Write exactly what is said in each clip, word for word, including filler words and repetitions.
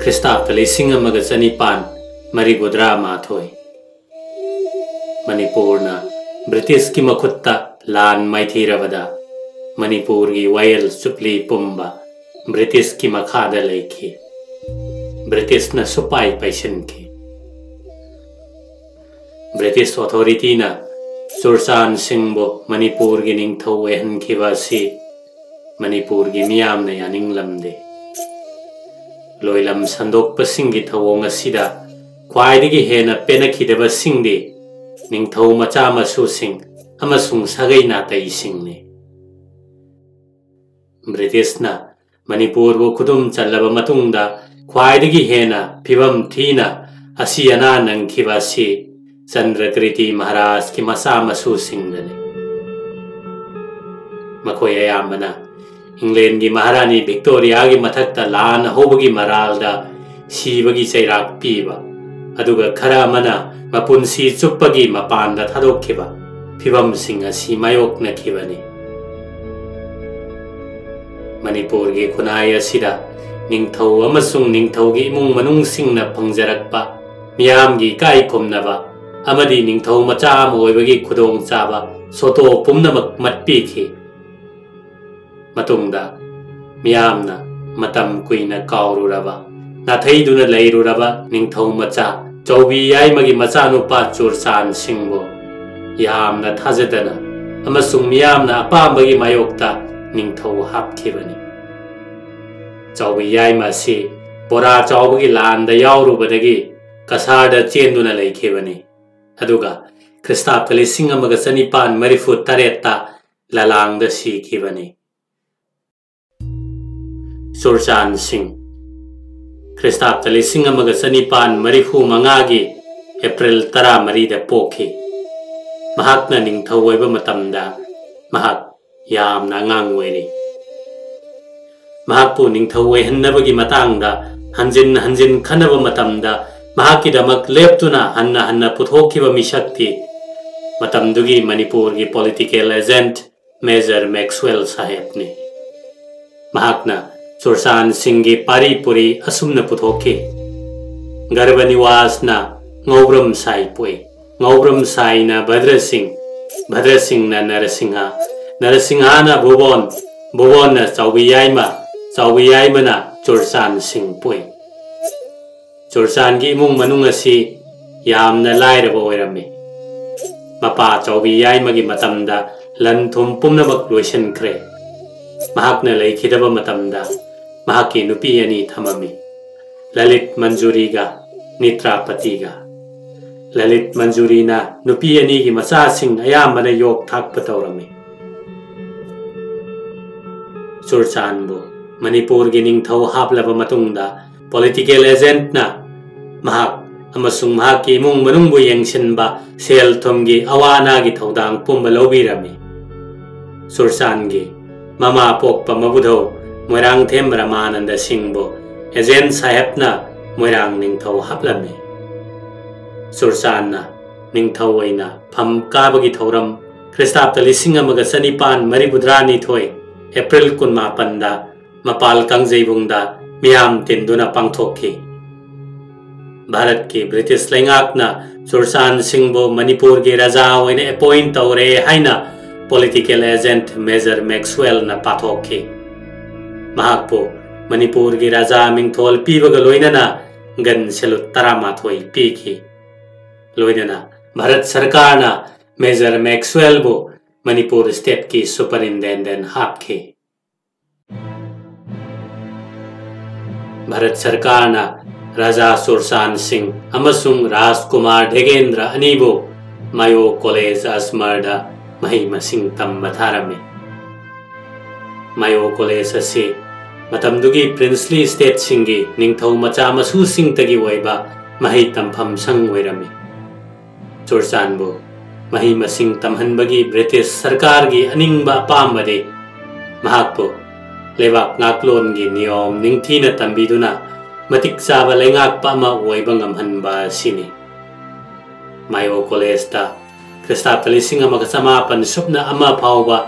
ꯈ꯭ꯔꯤꯁꯇꯥꯕꯇ ꯂꯤꯁꯤꯡ ꯑꯃꯒ ꯆꯅꯤꯄꯥꯟ ꯃꯔꯤꯐꯨꯇꯔꯥ ꯃꯥꯊꯣꯏ꯫ ꯃꯅꯤꯄꯨꯔꯅ ꯕ꯭ꯔꯤꯇꯤꯁꯀꯤ ꯃꯈꯨꯠꯇ ꯂꯥꯟ ꯃꯥꯏꯊꯤꯔꯕꯗ ꯃꯅꯤꯄꯨꯔꯒꯤ ꯋꯥꯌꯦꯜ ꯆꯨꯞꯂꯤ ꯄꯨꯝꯕ ꯕ꯭ꯔꯤꯇꯤꯁꯀꯤ ꯃꯈꯥꯗ ꯂꯩꯈꯤ꯫ ꯕ꯭ꯔꯤꯇꯤꯁꯅ ꯁꯨꯄꯥꯏ ꯄꯥꯏꯁꯤꯟꯈꯤ꯫ ꯕ꯭ꯔꯤꯇꯤꯁ ꯑꯣꯊꯣꯔꯤꯇꯤꯅ ꯆꯨꯔꯆꯥꯟ ꯁꯤꯡꯕꯨ ꯃꯅꯤꯄꯨꯔꯒꯤ ꯅꯤꯡꯊꯧ ꯑꯣꯏꯍꯟꯈꯤꯕ ꯑꯁꯤ ꯃꯅꯤꯄꯨꯔꯒꯤ ꯃꯤꯌꯥꯝꯅ ꯌꯥꯅꯤꯡꯂꯝꯗꯦ꯫ ꯂꯣꯏꯂꯝ ꯁꯟꯗꯣꯛꯄꯁꯤꯡꯒꯤ ꯊꯧꯑꯣꯡ ꯑꯁꯤꯗ ꯈ꯭ꯋꯥꯏꯗꯒꯤ ꯍꯦꯟꯅ ꯄꯦꯟꯅꯈꯤꯗꯕꯁꯤꯡꯗꯤ ꯅꯤꯡꯊꯧ ꯃꯆꯥ ꯃꯁꯨꯁꯤꯡ ꯑꯃꯁꯨꯡ ꯁꯥꯒꯩ ꯅꯥꯇꯩꯁꯤꯡꯅꯤ꯫ ꯕ꯭ꯔꯤꯇꯤꯁꯅ ꯃꯅꯤꯄꯨꯔꯕꯨ ꯈꯨꯗꯨꯝ ꯆꯜꯂꯕ ꯃꯇꯨꯡꯗ ꯈ꯭ꯋꯥꯏꯗꯒꯤ ꯍꯦꯟꯅ ꯐꯤꯕꯝ ꯊꯤꯅ ꯑꯁꯤ ꯑꯅꯥ ꯅꯪꯈꯤꯕ ꯑꯁꯤ ꯆꯟꯗ꯭ꯔꯀ꯭ꯔꯤꯇꯤ ꯃꯍꯥꯔꯥꯖꯀꯤ ꯃꯆꯥ ꯃꯁꯨꯁꯤꯡꯗꯅꯤ꯫ ꯃꯈꯣꯏ ꯑꯌꯥꯝꯕꯅ ꯏꯪꯂꯦꯟꯒꯤ ꯃꯍꯥꯔꯥꯅꯤ ꯚꯤꯛꯇꯣꯔꯤꯌꯥꯒꯤ ꯃꯊꯛꯇ ꯂꯥꯟ ꯍꯧꯕꯒꯤ ꯃꯔꯥꯜꯗ ꯁꯤꯕꯒꯤ ꯆꯩꯔꯥꯛ ꯄꯤꯕ, ꯑꯗꯨꯒ ꯈꯔ ꯑꯃꯅ ꯃꯄꯨꯟꯁꯤ ꯆꯨꯞꯄꯒꯤ ꯃꯄꯥꯟꯗ ꯊꯥꯗꯣꯛꯈꯤꯕ ꯐꯤꯕꯝꯁꯤꯡ ꯑꯁꯤ ꯃꯥꯌꯣꯛꯅꯈꯤꯕꯅꯤ꯫ ꯃꯅꯤꯄꯨꯔꯒꯤ ꯈꯨꯟꯅꯥꯏ ꯑꯁꯤꯗ ꯅꯤꯡꯊꯧ ꯑꯃꯁꯨꯡ ꯅꯤꯡꯊꯧꯒꯤ ꯏꯃꯨꯡ ꯃꯅꯨꯡꯁꯤꯡꯅ ꯐꯪꯖꯔꯛꯄ ꯃꯤꯌꯥꯝꯒꯤ ꯏꯀꯥꯏ ꯈꯨꯝꯅꯕ ꯑꯃꯗꯤ ꯅꯤꯡꯊꯧ ꯃꯆꯥ ꯑꯃ ꯑꯣꯏꯕꯒꯤ ꯈꯨꯗꯣꯡꯆꯥꯕ ꯁꯣꯇꯣ ꯄꯨꯝꯅꯃꯛ ꯃꯠꯄꯤꯈꯤ꯫ ꯃꯇꯨꯡꯗ ꯃꯤꯌꯥꯝꯅ ꯃꯇꯝ ꯀꯨꯏꯅ ꯀꯥꯎꯔꯨꯔꯕ, ꯅꯥꯊꯩꯗꯨꯅ ꯂꯩꯔꯨꯔꯕ ꯅꯤꯡꯊꯧ ꯃꯆꯥ ꯆꯧꯕꯤ ꯌꯥꯏꯃꯒꯤ ꯃꯆꯥꯅꯨꯄꯥ ꯆꯨꯔꯆꯥꯟ ꯁꯤꯡꯕꯨ ꯌꯥꯝꯅ ꯊꯥꯖꯗꯅ ꯑꯃꯁꯨꯡ ꯃꯤꯌꯥꯝꯅ ꯑꯄꯥꯝꯕꯒꯤ ꯃꯥꯌꯣꯛꯇ ꯅꯤꯡꯊꯧ ꯍꯥꯞꯈꯤꯕꯅꯤ꯫ ꯆꯧꯕꯤ ꯌꯥꯏꯃ ꯑꯁꯤ ꯕꯣꯔꯥ ꯆꯥꯎꯕꯒꯤ ꯂꯥꯟꯗ ꯌꯥꯎꯔꯨꯕꯗꯒꯤ ꯀꯁꯥꯔꯗ ꯆꯦꯟꯗꯨꯅ ꯂꯩꯈꯤꯕꯅꯤ꯫ ꯑꯗꯨꯒ ꯈ꯭ꯔꯤꯁꯇꯥꯕꯇ ꯂꯤꯁꯤꯡ ꯑꯃꯒ ꯆꯅꯤꯄꯥꯟ ꯃꯔꯤꯐꯨ ꯇꯔꯦꯠꯇ ꯂꯂꯥꯡꯗ ꯁꯤꯈꯤꯕꯅꯤ꯫ ꯆꯨꯔꯆꯥꯟ ꯁꯤꯡ ꯈ꯭ꯔꯤꯁꯇꯥꯕꯇ ꯂꯤꯁꯤꯡ ꯑꯃꯒ ꯆꯅꯤꯄꯥꯟ ꯃꯔꯤꯐꯨ ꯃꯉꯥꯒꯤ ꯑꯦꯄ꯭ꯔꯤꯜ ꯇꯔꯥꯃꯔꯤꯗ ꯄꯣꯛꯈꯤ꯫ ꯃꯍꯥꯛꯅ ꯅꯤꯡꯊꯧ ꯑꯣꯏꯕ ꯃꯇꯝꯗ ꯃꯍꯥꯛ ꯌꯥꯝꯅ ꯑꯉꯥꯡ ꯑꯣꯏꯔꯤ꯫ ꯃꯍꯥꯛꯄꯨ ꯅꯤꯡꯊꯧ ꯑꯣꯏꯍꯟꯅꯕꯒꯤ ꯃꯇꯥꯡꯗ ꯍꯟꯖꯤꯟ ꯍꯟꯖꯤꯟ ꯈꯟꯅꯕ ꯃꯇꯝꯗ ꯃꯍꯥꯛꯀꯤꯗꯃꯛ ꯂꯦꯞꯇꯨꯅ ꯍꯟꯅ ꯍꯟꯅ ꯄꯨꯊꯣꯛꯈꯤꯕ ꯃꯤꯁꯛꯇꯤ ꯃꯇꯝꯗꯨꯒꯤ ꯃꯅꯤꯄꯨꯔꯒꯤ ꯄꯣꯂꯤꯇꯤꯀꯦꯜ ꯑꯦꯖꯦꯟꯠ ꯃꯦꯖꯔ ꯃꯦꯛꯁꯋꯦꯜ ꯁꯥꯍꯦꯕꯅꯤ꯫ ꯃꯍꯥꯛꯅ ꯆꯨꯔꯆꯥꯟ ꯁꯤꯡꯒꯤ ꯄꯥꯔꯤ ꯄꯨꯔꯤ ꯑꯁꯨꯝꯅ ꯄꯨꯊꯣꯛꯈꯤ꯫ ꯒꯔꯚ ꯅꯤꯋꯥꯁꯅ ꯉꯧꯕ꯭ꯔꯝ ꯁꯥꯏ ꯄꯣꯛꯏ, ꯉꯧꯕ꯭ꯔꯝ ꯁꯥꯏꯅ ꯚꯗ꯭ꯔ ꯁꯤꯡ, ꯚꯗ꯭ꯔ ꯁꯤꯡꯅ ꯅꯔꯁꯤꯡꯍ, ꯅꯔꯁꯤꯡꯍꯅ ꯚꯨꯕꯣꯟ, ꯚꯨꯕꯣꯟꯅ ꯆꯥꯎꯕꯤ ꯌꯥꯏꯃ, ꯆꯥꯎꯕꯤ ꯌꯥꯏꯃꯅ ꯆꯨꯔꯆꯥꯟ ꯁꯤꯡ ꯄꯣꯛꯏ꯫ ꯆꯨꯔꯆꯥꯟꯒꯤ ꯏꯃꯨꯡ ꯃꯅꯨꯡ ꯑꯁꯤ ꯌꯥꯝꯅ ꯂꯥꯏꯔꯕ ꯑꯣꯏꯔꯝꯃꯤ꯫ ꯃꯄꯥ ꯆꯥꯎꯕꯤ ꯌꯥꯏꯃꯒꯤ ꯃꯇꯝꯗ ꯂꯟ ꯊꯨꯝ ꯄꯨꯝꯅꯃꯛ ꯂꯣꯏꯁꯤꯟꯈ꯭ꯔꯦ꯫ ꯃꯍꯥꯛꯅ ꯂꯩꯈꯤꯗꯕ ꯃꯇꯝꯗ ꯃꯍꯥꯛꯀꯤ ꯅꯨꯄꯤ ꯑꯅꯤ ꯊꯝꯃꯝꯃꯤ, ꯂꯂꯤꯠ ꯃꯟꯖꯨꯔꯤꯒ ꯅꯤꯇ꯭ꯔꯥꯄꯇꯤꯒ꯫ ꯂꯂꯤꯠ ꯃꯟꯖꯨꯔꯤꯅ ꯅꯨꯄꯤ ꯑꯅꯤꯒꯤ ꯃꯆꯥꯁꯤꯡ ꯑꯌꯥꯝꯕꯅ ꯌꯣꯛ ꯊꯥꯛꯄ ꯇꯧꯔꯝꯃꯤ꯫ ꯆꯨꯔꯆꯥꯟꯕꯨ ꯃꯅꯤꯄꯨꯔꯒꯤ ꯅꯤꯡꯊꯧ ꯍꯥꯞꯂꯕ ꯃꯇꯨꯡꯗ, ꯄꯣꯂꯤꯇꯤꯀꯦꯜ ꯑꯦꯖꯦꯟꯠꯅ ꯃꯍꯥꯛ ꯑꯃꯁꯨꯡ ꯃꯍꯥꯛꯀꯤ ꯏꯃꯨꯡ ꯃꯅꯨꯡꯕꯨ ꯌꯦꯡꯁꯤꯟꯕ ꯁꯦꯜ ꯊꯨꯝꯒꯤ ꯑꯋꯥ ꯑꯅꯥꯒꯤ ꯊꯧꯗꯥꯡ ꯄꯨꯝꯕ ꯂꯧꯕꯤꯔꯝꯃꯤ꯫ ꯆꯨꯔꯆꯥꯟꯒꯤ ꯃꯃꯥ ꯄꯣꯛꯄ ꯃꯕꯨꯙꯧ ꯃꯣꯏꯔꯥꯡꯊꯦꯝ ꯔꯃꯥꯅꯟꯗ ꯁꯤꯡꯕꯨ ꯑꯦꯖꯦꯟꯠ ꯁꯥꯍꯦꯕꯅ ꯃꯣꯏꯔꯥꯡ ꯅꯤꯡꯊꯧ ꯍꯥꯞꯂꯝꯃꯤ꯫ ꯆꯨꯔꯆꯥꯟꯅ ꯅꯤꯡꯊꯧ ꯑꯣꯏꯅ ꯐꯝ ꯀꯥꯕꯒꯤ ꯊꯧꯔꯝ ꯈ꯭ꯔꯤꯁꯇꯥꯕꯇ ꯂꯤꯁꯤꯡ ꯑꯃꯒ ꯆꯅꯤꯄꯥꯟ ꯃꯔꯤꯐꯨꯇꯔꯥꯅꯤꯊꯣꯏ ꯑꯦꯄ꯭ꯔꯤꯜ ꯀꯨꯟꯃꯥꯄꯟꯗ ꯃꯄꯥꯜ ꯀꯥꯡꯖꯩꯕꯨꯡꯗ ꯃꯤꯌꯥꯝ ꯇꯤꯟꯗꯨꯅ ꯄꯥꯡꯊꯣꯛꯈꯤ꯫ ꯚꯥꯔꯠꯀꯤ ꯕ꯭ꯔꯤꯇꯤꯁ ꯂꯩꯉꯥꯛꯅ ꯆꯨꯔꯆꯥꯟ ꯁꯤꯡꯕꯨ ꯃꯅꯤꯄꯨꯔꯒꯤ ꯔꯥꯖꯥ ꯑꯣꯏꯅ ꯑꯦꯄꯣꯏꯟꯠ ꯇꯧꯔꯦ ꯍꯥꯏꯅ ꯄꯣꯂꯤꯇꯤꯀꯦꯜ ꯑꯦꯖꯦꯟꯠ ꯃꯦꯖꯔ ꯃꯦꯛꯁꯋꯦꯜꯅ ꯄꯥꯊꯣꯛꯈꯤ꯫ ꯃꯍꯥꯛꯄꯨ ꯃꯅꯤꯄꯨꯔꯒꯤ ꯔꯥꯖꯥ ꯃꯤꯡꯊꯣꯜ ꯄꯤꯕꯒ ꯂꯣꯏꯅꯅ ꯒꯟ ꯁꯦꯂꯨꯠ ꯇꯔꯥꯃꯥꯊꯣꯏ ꯄꯤꯈꯤ꯫ ꯂꯣꯏꯅꯅ ꯚꯥꯔꯠ ꯁꯔꯀꯥꯔꯅ ꯃꯦꯖꯔ ꯃꯦꯛꯁꯋꯦꯜꯕꯨ ꯃꯅꯤꯄꯨꯔ ꯁ꯭ꯇꯦꯠꯀꯤ ꯁꯨꯄꯔꯏꯟꯇꯦꯟꯗꯦꯟꯠ ꯍꯥꯞꯈꯤ꯫ ꯚꯥꯔꯠ ꯁꯔꯀꯥꯔꯅ ꯔꯥꯖꯥ ꯆꯨꯔꯆꯥꯟ ꯁꯤꯡ ꯑꯃꯁꯨꯡ ꯔꯥꯖꯀꯨꯃꯥꯔ ꯙꯦꯒꯦꯟꯗ꯭ꯔ ꯑꯅꯤꯕꯨ ꯃꯥꯌꯣ ꯀꯣꯂꯦꯖ ꯑꯖꯃꯔꯗ ꯃꯍꯩ ꯃꯁꯤꯡ ꯇꯝꯕ ꯊꯥꯔꯝꯃꯤ꯫ ꯃꯥꯌꯣ ꯀꯣꯂꯦꯖ ꯑꯁꯤ ꯃꯇꯝꯗꯨꯒꯤ ꯄ꯭ꯔꯤꯟꯁꯂꯤ ꯁ꯭ꯇꯦꯠꯁꯤꯡꯒꯤ ꯅꯤꯡꯊꯧ ꯃꯆꯥ ꯃꯁꯨꯁꯤꯡꯇꯒꯤ ꯑꯣꯏꯕ ꯃꯍꯩ ꯇꯝꯐꯝ ꯁꯪ ꯑꯣꯏꯔꯝꯃꯤ꯫ ꯆꯨꯔꯆꯥꯟꯕꯨ ꯃꯍꯩ ꯃꯁꯤꯡ ꯇꯝꯍꯟꯕꯒꯤ ꯕ꯭ꯔꯤꯇꯤꯁ ꯁꯔꯀꯥꯔꯒꯤ ꯑꯅꯤꯡꯕ ꯑꯄꯥꯝꯕꯗꯤ ꯃꯍꯥꯛꯄꯨ ꯂꯩꯕꯥꯛ ꯉꯥꯛꯂꯣꯟꯒꯤ ꯅꯤꯌꯣꯝ ꯅꯤꯡꯊꯤꯅ ꯇꯝꯕꯤꯗꯨꯅ ꯃꯇꯤꯛ ꯆꯥꯕ ꯂꯩꯉꯥꯛꯄ ꯑꯃ ꯑꯣꯏꯕ ꯉꯝꯍꯟꯕ ꯑꯁꯤꯅꯤ꯫ ꯃꯥꯌꯣ ꯀꯣꯂꯦꯖꯇ ꯈ꯭ꯔꯤꯁꯇꯥꯕꯇ ꯂꯤꯁꯤꯡ ꯑꯃꯒ ꯆꯃꯥꯄꯟ ꯁꯨꯞꯅ ꯑꯃ ꯐꯥꯎꯕ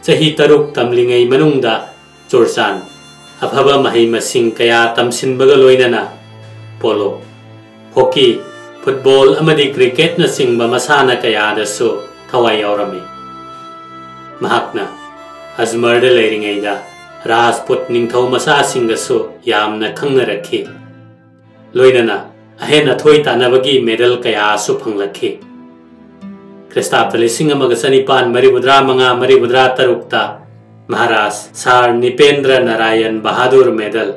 ꯆꯍꯤ ꯇꯔꯨꯛ ꯇꯝꯂꯤꯉꯩ ꯃꯅꯨꯡꯗ ꯆꯨꯔꯆꯥꯟ ꯑꯐꯕ ꯃꯍꯩ ꯃꯁꯤꯡ ꯀꯌꯥ ꯇꯝꯁꯤꯟꯕꯒ ꯂꯣꯏꯅꯅ ꯄꯣꯂꯣ, ꯍꯣꯀꯤ, ꯐꯨꯠꯕꯣꯜ ꯑꯃꯗꯤ ꯀ꯭ꯔꯤꯀꯦꯠꯅꯆꯤꯡꯕ ꯃꯁꯥꯟꯅ ꯀꯌꯥꯗꯁꯨ ꯊꯋꯥꯏ ꯌꯥꯎꯔꯝꯃꯤ꯫ ꯃꯍꯥꯛꯅ ꯑꯖꯃꯔꯗ ꯂꯩꯔꯤꯉꯩꯗ ꯔꯥꯖꯄꯨꯠ ꯅꯤꯡꯊꯧ ꯃꯆꯥꯁꯤꯡꯒꯁꯨ ꯌꯥꯝꯅ ꯈꯪꯅꯔꯛꯈꯤ꯫ ꯂꯣꯏꯅꯅ ꯑꯍꯦꯟ ꯑꯊꯣꯏ ꯇꯥꯟꯅꯕꯒꯤ ꯃꯦꯗꯜ ꯀꯌꯥꯁꯨ ꯐꯪꯂꯛꯈꯤ꯫ ꯈ꯭ꯔꯤꯁꯇꯥꯕꯗ ꯂꯤꯁꯤꯡ ꯑꯃꯒ ꯆꯅꯤꯄꯥꯟ ꯃꯔꯤꯐꯨꯇꯔꯥ ꯃꯉꯥ ꯃꯔꯤꯐꯨꯇꯔꯥ ꯇꯔꯨꯛꯇ ꯃꯍꯥꯔꯥꯖ ꯁꯥꯔ ꯅꯤꯄꯦꯟꯗ꯭ꯔ ꯅꯥꯔꯥꯌꯟ ꯕꯍꯥꯗꯨꯔ ꯃꯦꯗꯜ,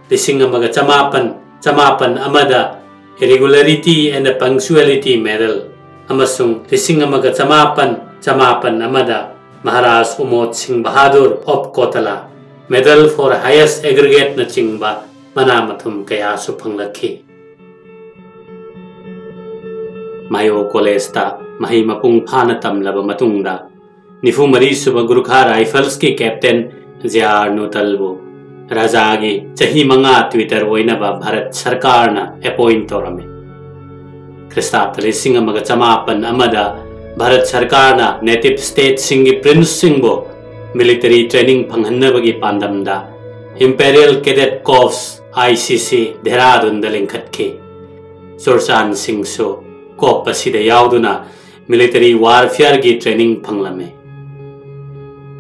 ꯂꯤꯁꯤꯡ ꯑꯃꯒ ꯆꯃꯥꯄꯟ ꯆꯃꯥꯄꯟ ꯑꯃꯗ Regularity and Punctuality Medal, ꯑꯃꯁꯨꯡ ꯂꯤꯁꯤꯡ ꯑꯃꯒ ꯆꯃꯥꯄꯟ ꯆꯃꯥꯄꯟ ꯑꯃꯗ Maharaj Umed Singh Bahadur of Kotla Medal for Highest Aggregateꯅꯆꯤꯡꯕ ꯃꯅꯥ ꯃꯊꯨꯝ ꯀꯌꯥꯁꯨ ꯐꯪꯂꯛꯈꯤ꯫ ꯃꯥꯌꯣ ꯀꯣꯂꯦꯖꯇ ꯃꯍꯩ ꯃꯄꯨꯡ ꯐꯥꯅ ꯇꯝꯂꯕ ꯃꯇꯨꯡꯗ, ꯅꯤꯐꯨ ꯃꯔꯤ ꯁꯨꯕ ꯒꯨꯔꯈꯥ ꯔꯥꯏꯐꯜꯁꯀꯤ ꯀꯦꯞꯇꯦꯟ ꯖꯦ ꯑꯥꯔ ꯅꯨꯇꯜꯕꯨ ꯔꯥꯖꯥꯒꯤ ꯆꯍꯤ ꯃꯉꯥ ꯇ꯭ꯋꯤꯇꯔ ꯑꯣꯏꯅꯕ ꯚꯥꯔꯠ ꯁꯔꯀꯥꯔꯅ ꯑꯦꯄꯣꯏꯟ ꯇꯧꯔꯝꯃꯤ꯫ ꯈ꯭ꯔꯤꯁꯇꯥꯕꯗ ꯂꯤꯁꯤꯡ ꯑꯃꯒ ꯆꯃꯥꯄꯟ ꯑꯃꯗ ꯚꯥꯔꯠ ꯁꯔꯀꯥꯔꯅ ꯅꯦꯇꯤꯚ ꯁ꯭ꯇꯦꯠꯁꯤꯡꯒꯤ ꯄ꯭ꯔꯤꯟꯁꯁꯤꯡꯕꯨ ꯃꯤꯂꯤꯇꯔꯤ ꯇ꯭ꯔꯦꯅꯤꯡ ꯐꯪꯍꯟꯅꯕꯒꯤ ꯄꯥꯟꯗꯝꯗ Imperial Cadet Corps, I C C, ꯙꯦꯔꯥꯗꯨꯟꯗ ꯂꯤꯡꯈꯠꯈꯤ꯫ ꯆꯨꯔꯆꯥꯟ ꯁꯤꯡꯁꯨ ꯀꯣꯞ ꯑꯁꯤꯗ ꯌꯥꯎꯗꯨꯅ ꯃꯤꯂꯤꯇꯔꯤ ꯋꯥꯔꯐꯤꯌꯔꯒꯤ ꯇ꯭ꯔꯦꯅꯤꯡ ꯐꯪꯂꯝꯃꯤ꯫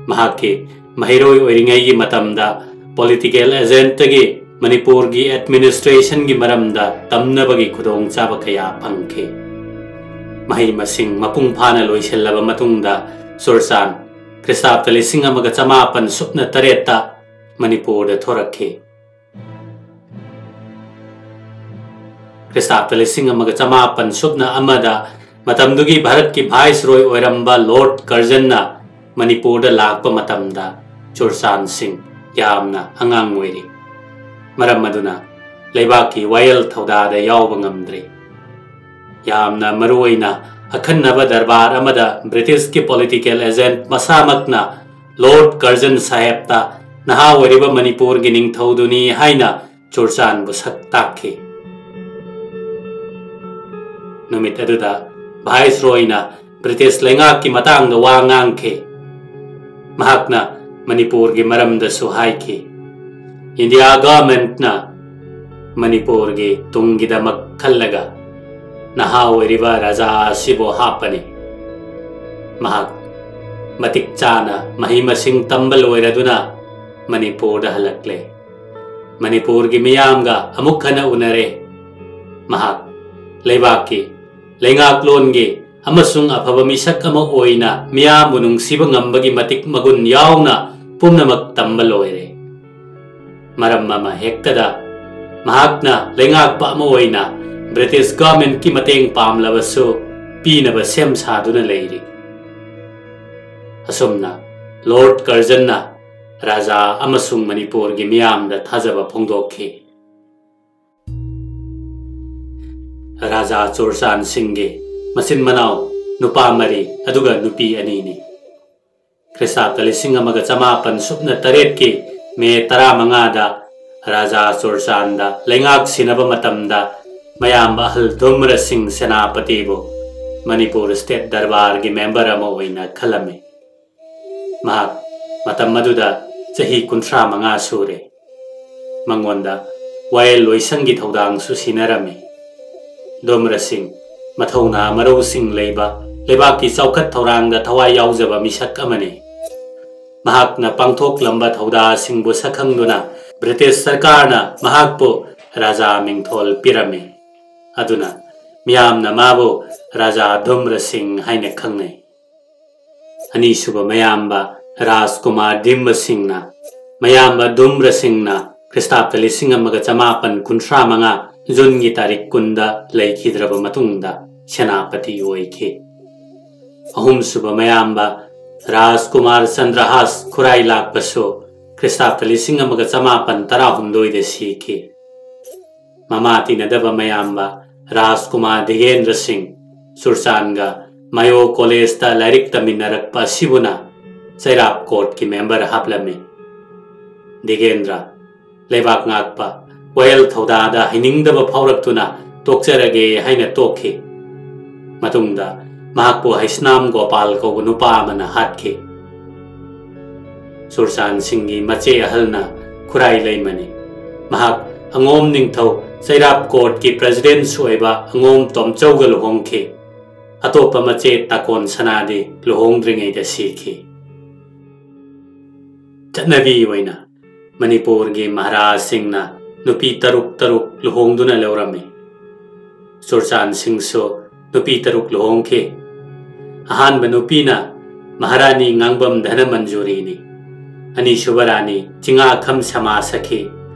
ꯃꯍꯥꯛꯀꯤ ꯃꯍꯩꯔꯣꯏ ꯑꯣꯏꯔꯤꯉꯩꯒꯤ ꯃꯇꯝꯗ ꯄꯣꯂꯤꯇꯤꯀꯦꯜ ꯑꯦꯖꯦꯟꯠꯇꯒꯤ ꯃꯅꯤꯄꯨꯔꯒꯤ ꯑꯦꯗꯃꯤꯅꯤꯁꯇ꯭ꯔꯦꯁꯟꯒꯤ ꯃꯔꯝꯗ ꯇꯝꯅꯕꯒꯤ ꯈꯨꯗꯣꯡꯆꯥꯕ ꯀꯌꯥ ꯐꯪꯈꯤ꯫ ꯃꯍꯩ ꯃꯁꯤꯡ ꯃꯄꯨꯡ ꯐꯥꯅ ꯂꯣꯏꯁꯤꯜꯂꯕ ꯃꯇꯨꯡꯗ ꯆꯨꯔꯆꯥꯟ ꯈ꯭ꯔꯤꯁꯇꯥꯕꯗ ꯂꯤꯁꯤꯡ ꯑꯃꯒ ꯆꯃꯥꯄꯟ ꯁꯨꯞꯅ ꯇꯔꯦꯠꯇ ꯃꯅꯤꯄꯨꯔꯗ ꯊꯣꯔꯛꯈꯤ꯫ ꯈ꯭ꯔꯤꯁꯇꯥꯕꯗ ꯂꯤꯁꯤꯡ ꯑꯃꯒ ꯆꯃꯥꯄꯟ ꯁꯨꯞꯅ ꯑꯃꯗ ꯃꯇꯝꯗꯨꯒꯤ ꯚꯥꯔꯠꯀꯤ ꯚꯥꯏꯁꯔꯣꯏ ꯑꯣꯏꯔꯝꯕ ꯂꯣꯔꯗ ꯀꯔꯖꯟꯅ ꯃꯅꯤꯄꯨꯔꯗ ꯂꯥꯛꯄ ꯃꯇꯝꯗ ꯆꯨꯔꯆꯥꯟ ꯁꯤꯡ ꯌꯥꯝꯅ ꯑꯉꯥꯡ ꯑꯣꯏꯔꯤ꯫ ꯃꯔꯝ ꯑꯗꯨꯅ ꯂꯩꯕꯥꯛꯀꯤ ꯋꯥꯌꯦꯜ ꯊꯧꯗꯥꯗ ꯌꯥꯎꯕ ꯉꯝꯗ꯭ꯔꯤ꯫ ꯌꯥꯝꯅ ꯃꯔꯨꯑꯣꯏꯅ ꯑꯈꯟꯅꯕ ꯗꯔꯕꯥꯔ ꯑꯃꯗ ꯕ꯭ꯔꯤꯇꯤꯁꯀꯤ ꯄꯣꯂꯤꯇꯤꯀꯦꯜ ꯑꯦꯖꯦꯟꯠ ꯃꯁꯥꯃꯛꯅ ꯂꯣꯔꯗ ꯀꯔꯖꯟ ꯁꯥꯍꯦꯕꯇ ꯅꯍꯥ ꯑꯣꯏꯔꯤꯕ ꯃꯅꯤꯄꯨꯔꯒꯤ ꯅꯤꯡꯊꯧꯗꯨꯅꯤ ꯍꯥꯏꯅ ꯆꯨꯔꯆꯥꯟꯕꯨ ꯁꯛ ꯇꯥꯛꯈꯤ꯫ ꯅꯨꯃꯤꯠ ꯑꯗꯨꯗ ꯚꯥꯏꯁꯔꯣꯏꯅ ꯕ꯭ꯔꯤꯇꯤꯁ ꯂꯩꯉꯥꯛꯀꯤ ꯃꯇꯥꯡꯗ ꯋꯥ ꯉꯥꯡꯈꯤ꯫ ꯃꯍꯥꯛꯅ ꯃꯅꯤꯄꯨꯔꯒꯤ ꯃꯔꯝꯗꯁꯨ ꯍꯥꯏꯈꯤ꯫ ꯏꯟꯗꯤꯌꯥ ꯒꯚꯔꯟꯃꯦꯟꯠꯅ ꯃꯅꯤꯄꯨꯔꯒꯤ ꯇꯨꯡꯒꯤꯗꯃꯛ ꯈꯜꯂꯒ ꯅꯍꯥ ꯑꯣꯏꯔꯤꯕ ꯔꯥꯖꯥ ꯑꯁꯤꯕꯨ ꯍꯥꯞꯄꯅꯤ꯫ ꯃꯍꯥꯛ ꯃꯇꯤꯛ ꯆꯥꯅ ꯃꯍꯩ ꯃꯁꯤꯡ ꯇꯝꯕ ꯂꯣꯏꯔꯗꯨꯅ ꯃꯅꯤꯄꯨꯔꯗ ꯍꯜꯂꯛꯂꯦ꯫ ꯃꯅꯤꯄꯨꯔꯒꯤ ꯃꯤꯌꯥꯝꯒ ꯑꯃꯨꯛ ꯍꯟꯅ ꯎꯅꯔꯦ꯫ ꯃꯍꯥꯛ ꯂꯩꯕꯥꯛꯀꯤ, ꯂꯩꯉꯥꯛꯂꯣꯟꯒꯤ ꯑꯃꯁꯨꯡ ꯑꯐꯕ ꯃꯤꯁꯛ ꯑꯃ ꯑꯣꯏꯅ ꯃꯤꯌꯥꯝꯕꯨ ꯅꯨꯡꯁꯤꯕ ꯉꯝꯕꯒꯤ ꯃꯇꯤꯛ ꯃꯒꯨꯟ ꯌꯥꯎꯅ ꯄꯨꯝꯅꯃꯛ ꯇꯝꯕ ꯂꯣꯏꯔꯦ꯫ ꯃꯔꯝ ꯑꯃ ꯍꯦꯛꯇꯗ ꯃꯍꯥꯛꯅ ꯂꯩꯉꯥꯛꯄ ꯑꯃ ꯑꯣꯏꯅ ꯕ꯭ꯔꯤꯇꯤꯁ ꯒꯚꯔꯟꯃꯦꯟꯠꯀꯤ ꯃꯇꯦꯡ ꯄꯥꯝꯂꯕꯁꯨ ꯄꯤꯅꯕ ꯁꯦꯝ ꯁꯥꯗꯨꯅ ꯂꯩꯔꯤ꯫ ꯑꯁꯨꯝꯅ ꯂꯣꯔꯗ ꯀꯔꯖꯟꯅ ꯔꯥꯖꯥ ꯑꯃꯁꯨꯡ ꯃꯅꯤꯄꯨꯔꯒꯤ ꯃꯤꯌꯥꯝꯗ ꯊꯥꯖꯕ ꯐꯣꯡꯗꯣꯛꯈꯤ꯫ ꯔꯥꯖꯥ ꯆꯨꯔꯆꯥꯟ ꯁꯤꯡꯒꯤ ꯃꯆꯤꯟ ꯃꯅꯥꯎ ꯅꯨꯄꯥ ꯃꯔꯤ ꯑꯗꯨꯒ ꯅꯨꯄꯤ ꯑꯅꯤꯅꯤ꯫ ꯈ꯭ꯔꯤꯁꯇꯥꯕꯇ ꯂꯤꯁꯤꯡ ꯑꯃꯒ ꯆꯃꯥꯄꯟ ꯁꯨꯞꯅ ꯇꯔꯦꯠꯀꯤ ꯃꯦ ꯇꯔꯥꯃꯉꯥꯗ ꯔꯥꯖꯥ ꯆꯨꯔꯆꯥꯟꯗ ꯂꯩꯉꯥꯛ ꯁꯤꯟꯅꯕ ꯃꯇꯝꯗ ꯃꯌꯥꯝꯕ ꯑꯍꯜ ꯙꯨꯝꯔ ꯁꯤꯡ ꯁꯦꯅꯥꯄꯇꯤꯕꯨ ꯃꯅꯤꯄꯨꯔ ꯁ꯭ꯇꯦꯠ ꯗꯔꯕꯥꯔꯒꯤ ꯃꯦꯝꯕꯔ ꯑꯃ ꯑꯣꯏꯅ ꯈꯜꯂꯝꯃꯤ꯫ ꯃꯍꯥꯛ ꯃꯇꯝ ꯑꯗꯨꯗ ꯆꯍꯤ ꯀꯨꯟꯊ꯭ꯔꯥ ꯃꯉꯥ ꯁꯨꯔꯦ꯫ ꯃꯉꯣꯟꯗ ꯋꯥꯌꯦꯜ ꯂꯣꯏꯁꯪꯒꯤ ꯊꯧꯗꯥꯡꯁꯨ ꯁꯤꯟꯅꯔꯝꯃꯤ꯫ ꯙꯨꯝꯔ ꯁꯤꯡ ꯃꯊꯧꯅꯥ ꯃꯔꯧꯁꯤꯡ ꯂꯩꯕ, ꯂꯩꯕꯥꯛꯀꯤ ꯆꯥꯎꯈꯠ ꯊꯧꯔꯥꯡꯗ ꯊꯋꯥꯏ ꯌꯥꯎꯖꯕ ꯃꯤꯁꯛ ꯑꯃꯅꯤ꯫ ꯃꯍꯥꯛꯅ ꯄꯥꯡꯊꯣꯛꯂꯝꯕ ꯊꯧꯗꯥꯁꯤꯡꯕꯨ ꯁꯛꯈꯪꯗꯨꯅ ꯕ꯭ꯔꯤꯇꯤꯁ ꯁꯔꯀꯥꯔꯅ ꯃꯍꯥꯛꯄꯨ ꯔꯥꯖꯥ ꯃꯤꯡꯊꯣꯜ ꯄꯤꯔꯝꯃꯤ꯫ ꯑꯗꯨꯅ ꯃꯤꯌꯥꯝꯅ ꯃꯥꯕꯨ ꯔꯥꯖꯥ ꯙꯨꯝꯔ ꯁꯤꯡ ꯍꯥꯏꯅ ꯈꯪꯅꯩ꯫ ꯑꯅꯤꯁꯨꯕ ꯃꯌꯥꯝꯕ ꯔꯥꯖꯀꯨꯃꯥꯔ ꯙꯤꯝꯕ ꯁꯤꯡꯅ, ꯃꯌꯥꯝꯕ ꯙꯨꯝꯕ꯭ꯔ ꯁꯤꯡꯅ ꯈ꯭ꯔꯤꯁꯇꯥꯕꯇ ꯂꯤꯁꯤꯡ ꯑꯃꯒ ꯆꯃꯥꯄꯟ ꯀꯨꯟꯊ꯭ꯔꯥ ꯃꯉꯥ ꯖꯨꯟꯒꯤ ꯇꯥꯔꯤꯛ ꯀꯨꯟꯗ ꯂꯩꯈꯤꯗ꯭ꯔꯕ ꯃꯇꯨꯡꯗ ꯁꯦꯅꯥꯄꯇꯤ ꯑꯣꯏꯈꯤ꯫ ꯑꯍꯨꯝꯁꯨꯕ ꯃꯌꯥꯝꯕ ꯔꯥꯖꯀꯨꯃꯥꯔ ꯆꯟꯗ꯭ꯔꯍꯥꯁ ꯈꯨꯔꯥꯏ ꯂꯥꯛꯄꯁꯨ ꯈ꯭ꯔꯤꯁꯇꯥꯕꯇ ꯂꯤꯁꯤꯡ ꯑꯃꯒ ꯆꯃꯥꯄꯟ ꯇꯔꯥꯍꯨꯝꯗꯣꯏꯗ ꯁꯤꯈꯤ꯫ ꯃꯃꯥ ꯇꯤꯟꯅꯗꯕ ꯃꯌꯥꯝꯕ ꯔꯥꯖꯀꯨꯃꯥꯔ ꯙꯤꯒꯦꯟꯗ꯭ꯔ ꯁꯤꯡ ꯆꯨꯔꯆꯥꯟꯒ ꯃꯌꯣ ꯀꯣꯂꯦꯖꯇ ꯂꯥꯏꯔꯤꯛ ꯇꯝꯃꯤꯟꯅꯔꯛꯄ ꯑꯁꯤꯕꯨꯅ ꯆꯩꯔꯥꯞ ꯀꯣꯔꯠꯀꯤ ꯃꯦꯝꯕꯔ ꯍꯥꯞꯂꯝꯃꯤ꯫ ꯙꯤꯒꯦꯟꯗ꯭ꯔ ꯂꯩꯕꯥꯛ ꯉꯥꯛꯄ ꯋꯥꯌꯦꯜ ꯊꯧꯗꯥꯗ ꯍꯩꯅꯤꯡꯗꯕ ꯐꯥꯎꯔꯛꯇꯨꯅ ꯇꯣꯛꯆꯔꯒꯦ ꯍꯥꯏꯅ ꯇꯣꯛꯈꯤ꯫ ꯃꯇꯨꯡꯗ ꯃꯍꯥꯛꯄꯨ ꯍꯩꯁꯅꯥꯝ ꯒꯣꯄꯥꯜ ꯀꯧꯕ ꯅꯨꯄꯥ ꯑꯃꯅ ꯍꯥꯠꯈꯤ꯫ ꯆꯨꯔꯆꯥꯟ ꯁꯤꯡꯒꯤ ꯃꯆꯦ ꯑꯍꯜꯅ ꯈꯨꯔꯥꯏ ꯂꯩꯃꯅꯤ꯫ ꯃꯍꯥꯛ ꯑꯉꯣꯝ ꯅꯤꯡꯊꯧ ꯆꯩꯔꯥꯞ ꯀꯣꯔꯠꯀꯤ ꯄ꯭ꯔꯦꯁꯤꯗꯦꯟꯠꯁꯨ ꯑꯣꯏꯕ ꯑꯉꯣꯝ ꯇꯣꯝꯆꯧꯒ ꯂꯨꯍꯣꯡꯈꯤ꯫ ꯑꯇꯣꯞꯄ ꯃꯆꯦ ꯇꯥꯀꯣꯟ ꯁꯅꯥꯗꯤ ꯂꯨꯍꯣꯡꯗ꯭ꯔꯤꯉꯩꯗ ꯁꯤꯈꯤ꯫ ꯆꯠꯅꯕꯤ ꯑꯣꯏꯅ ꯃꯅꯤꯄꯨꯔꯒꯤ ꯃꯍꯥꯔꯥꯖꯁꯤꯡꯅ ꯅꯨꯄꯤ ꯇꯔꯨꯛ ꯇꯔꯨꯛ ꯂꯨꯍꯣꯡꯗꯨꯅ ꯂꯧꯔꯝꯃꯤ꯫ ꯆꯨꯔꯆꯥꯟ ꯁꯤꯡꯁꯨ ꯅꯨꯄꯤ ꯇꯔꯨꯛ ꯂꯨꯍꯣꯡꯈꯤ꯫ ꯑꯍꯥꯟꯕ ꯅꯨꯄꯤꯅ ꯃꯍꯥꯔꯥꯅꯤ ꯉꯥꯡꯕꯝ ꯙꯅꯃꯟꯖꯨꯔꯤꯅꯤ꯫ ꯑꯅꯤꯁꯨꯕ ꯔꯥꯅꯤ ꯆꯤꯉꯥꯈꯝ ꯁꯃꯥ ꯁꯈꯤ꯫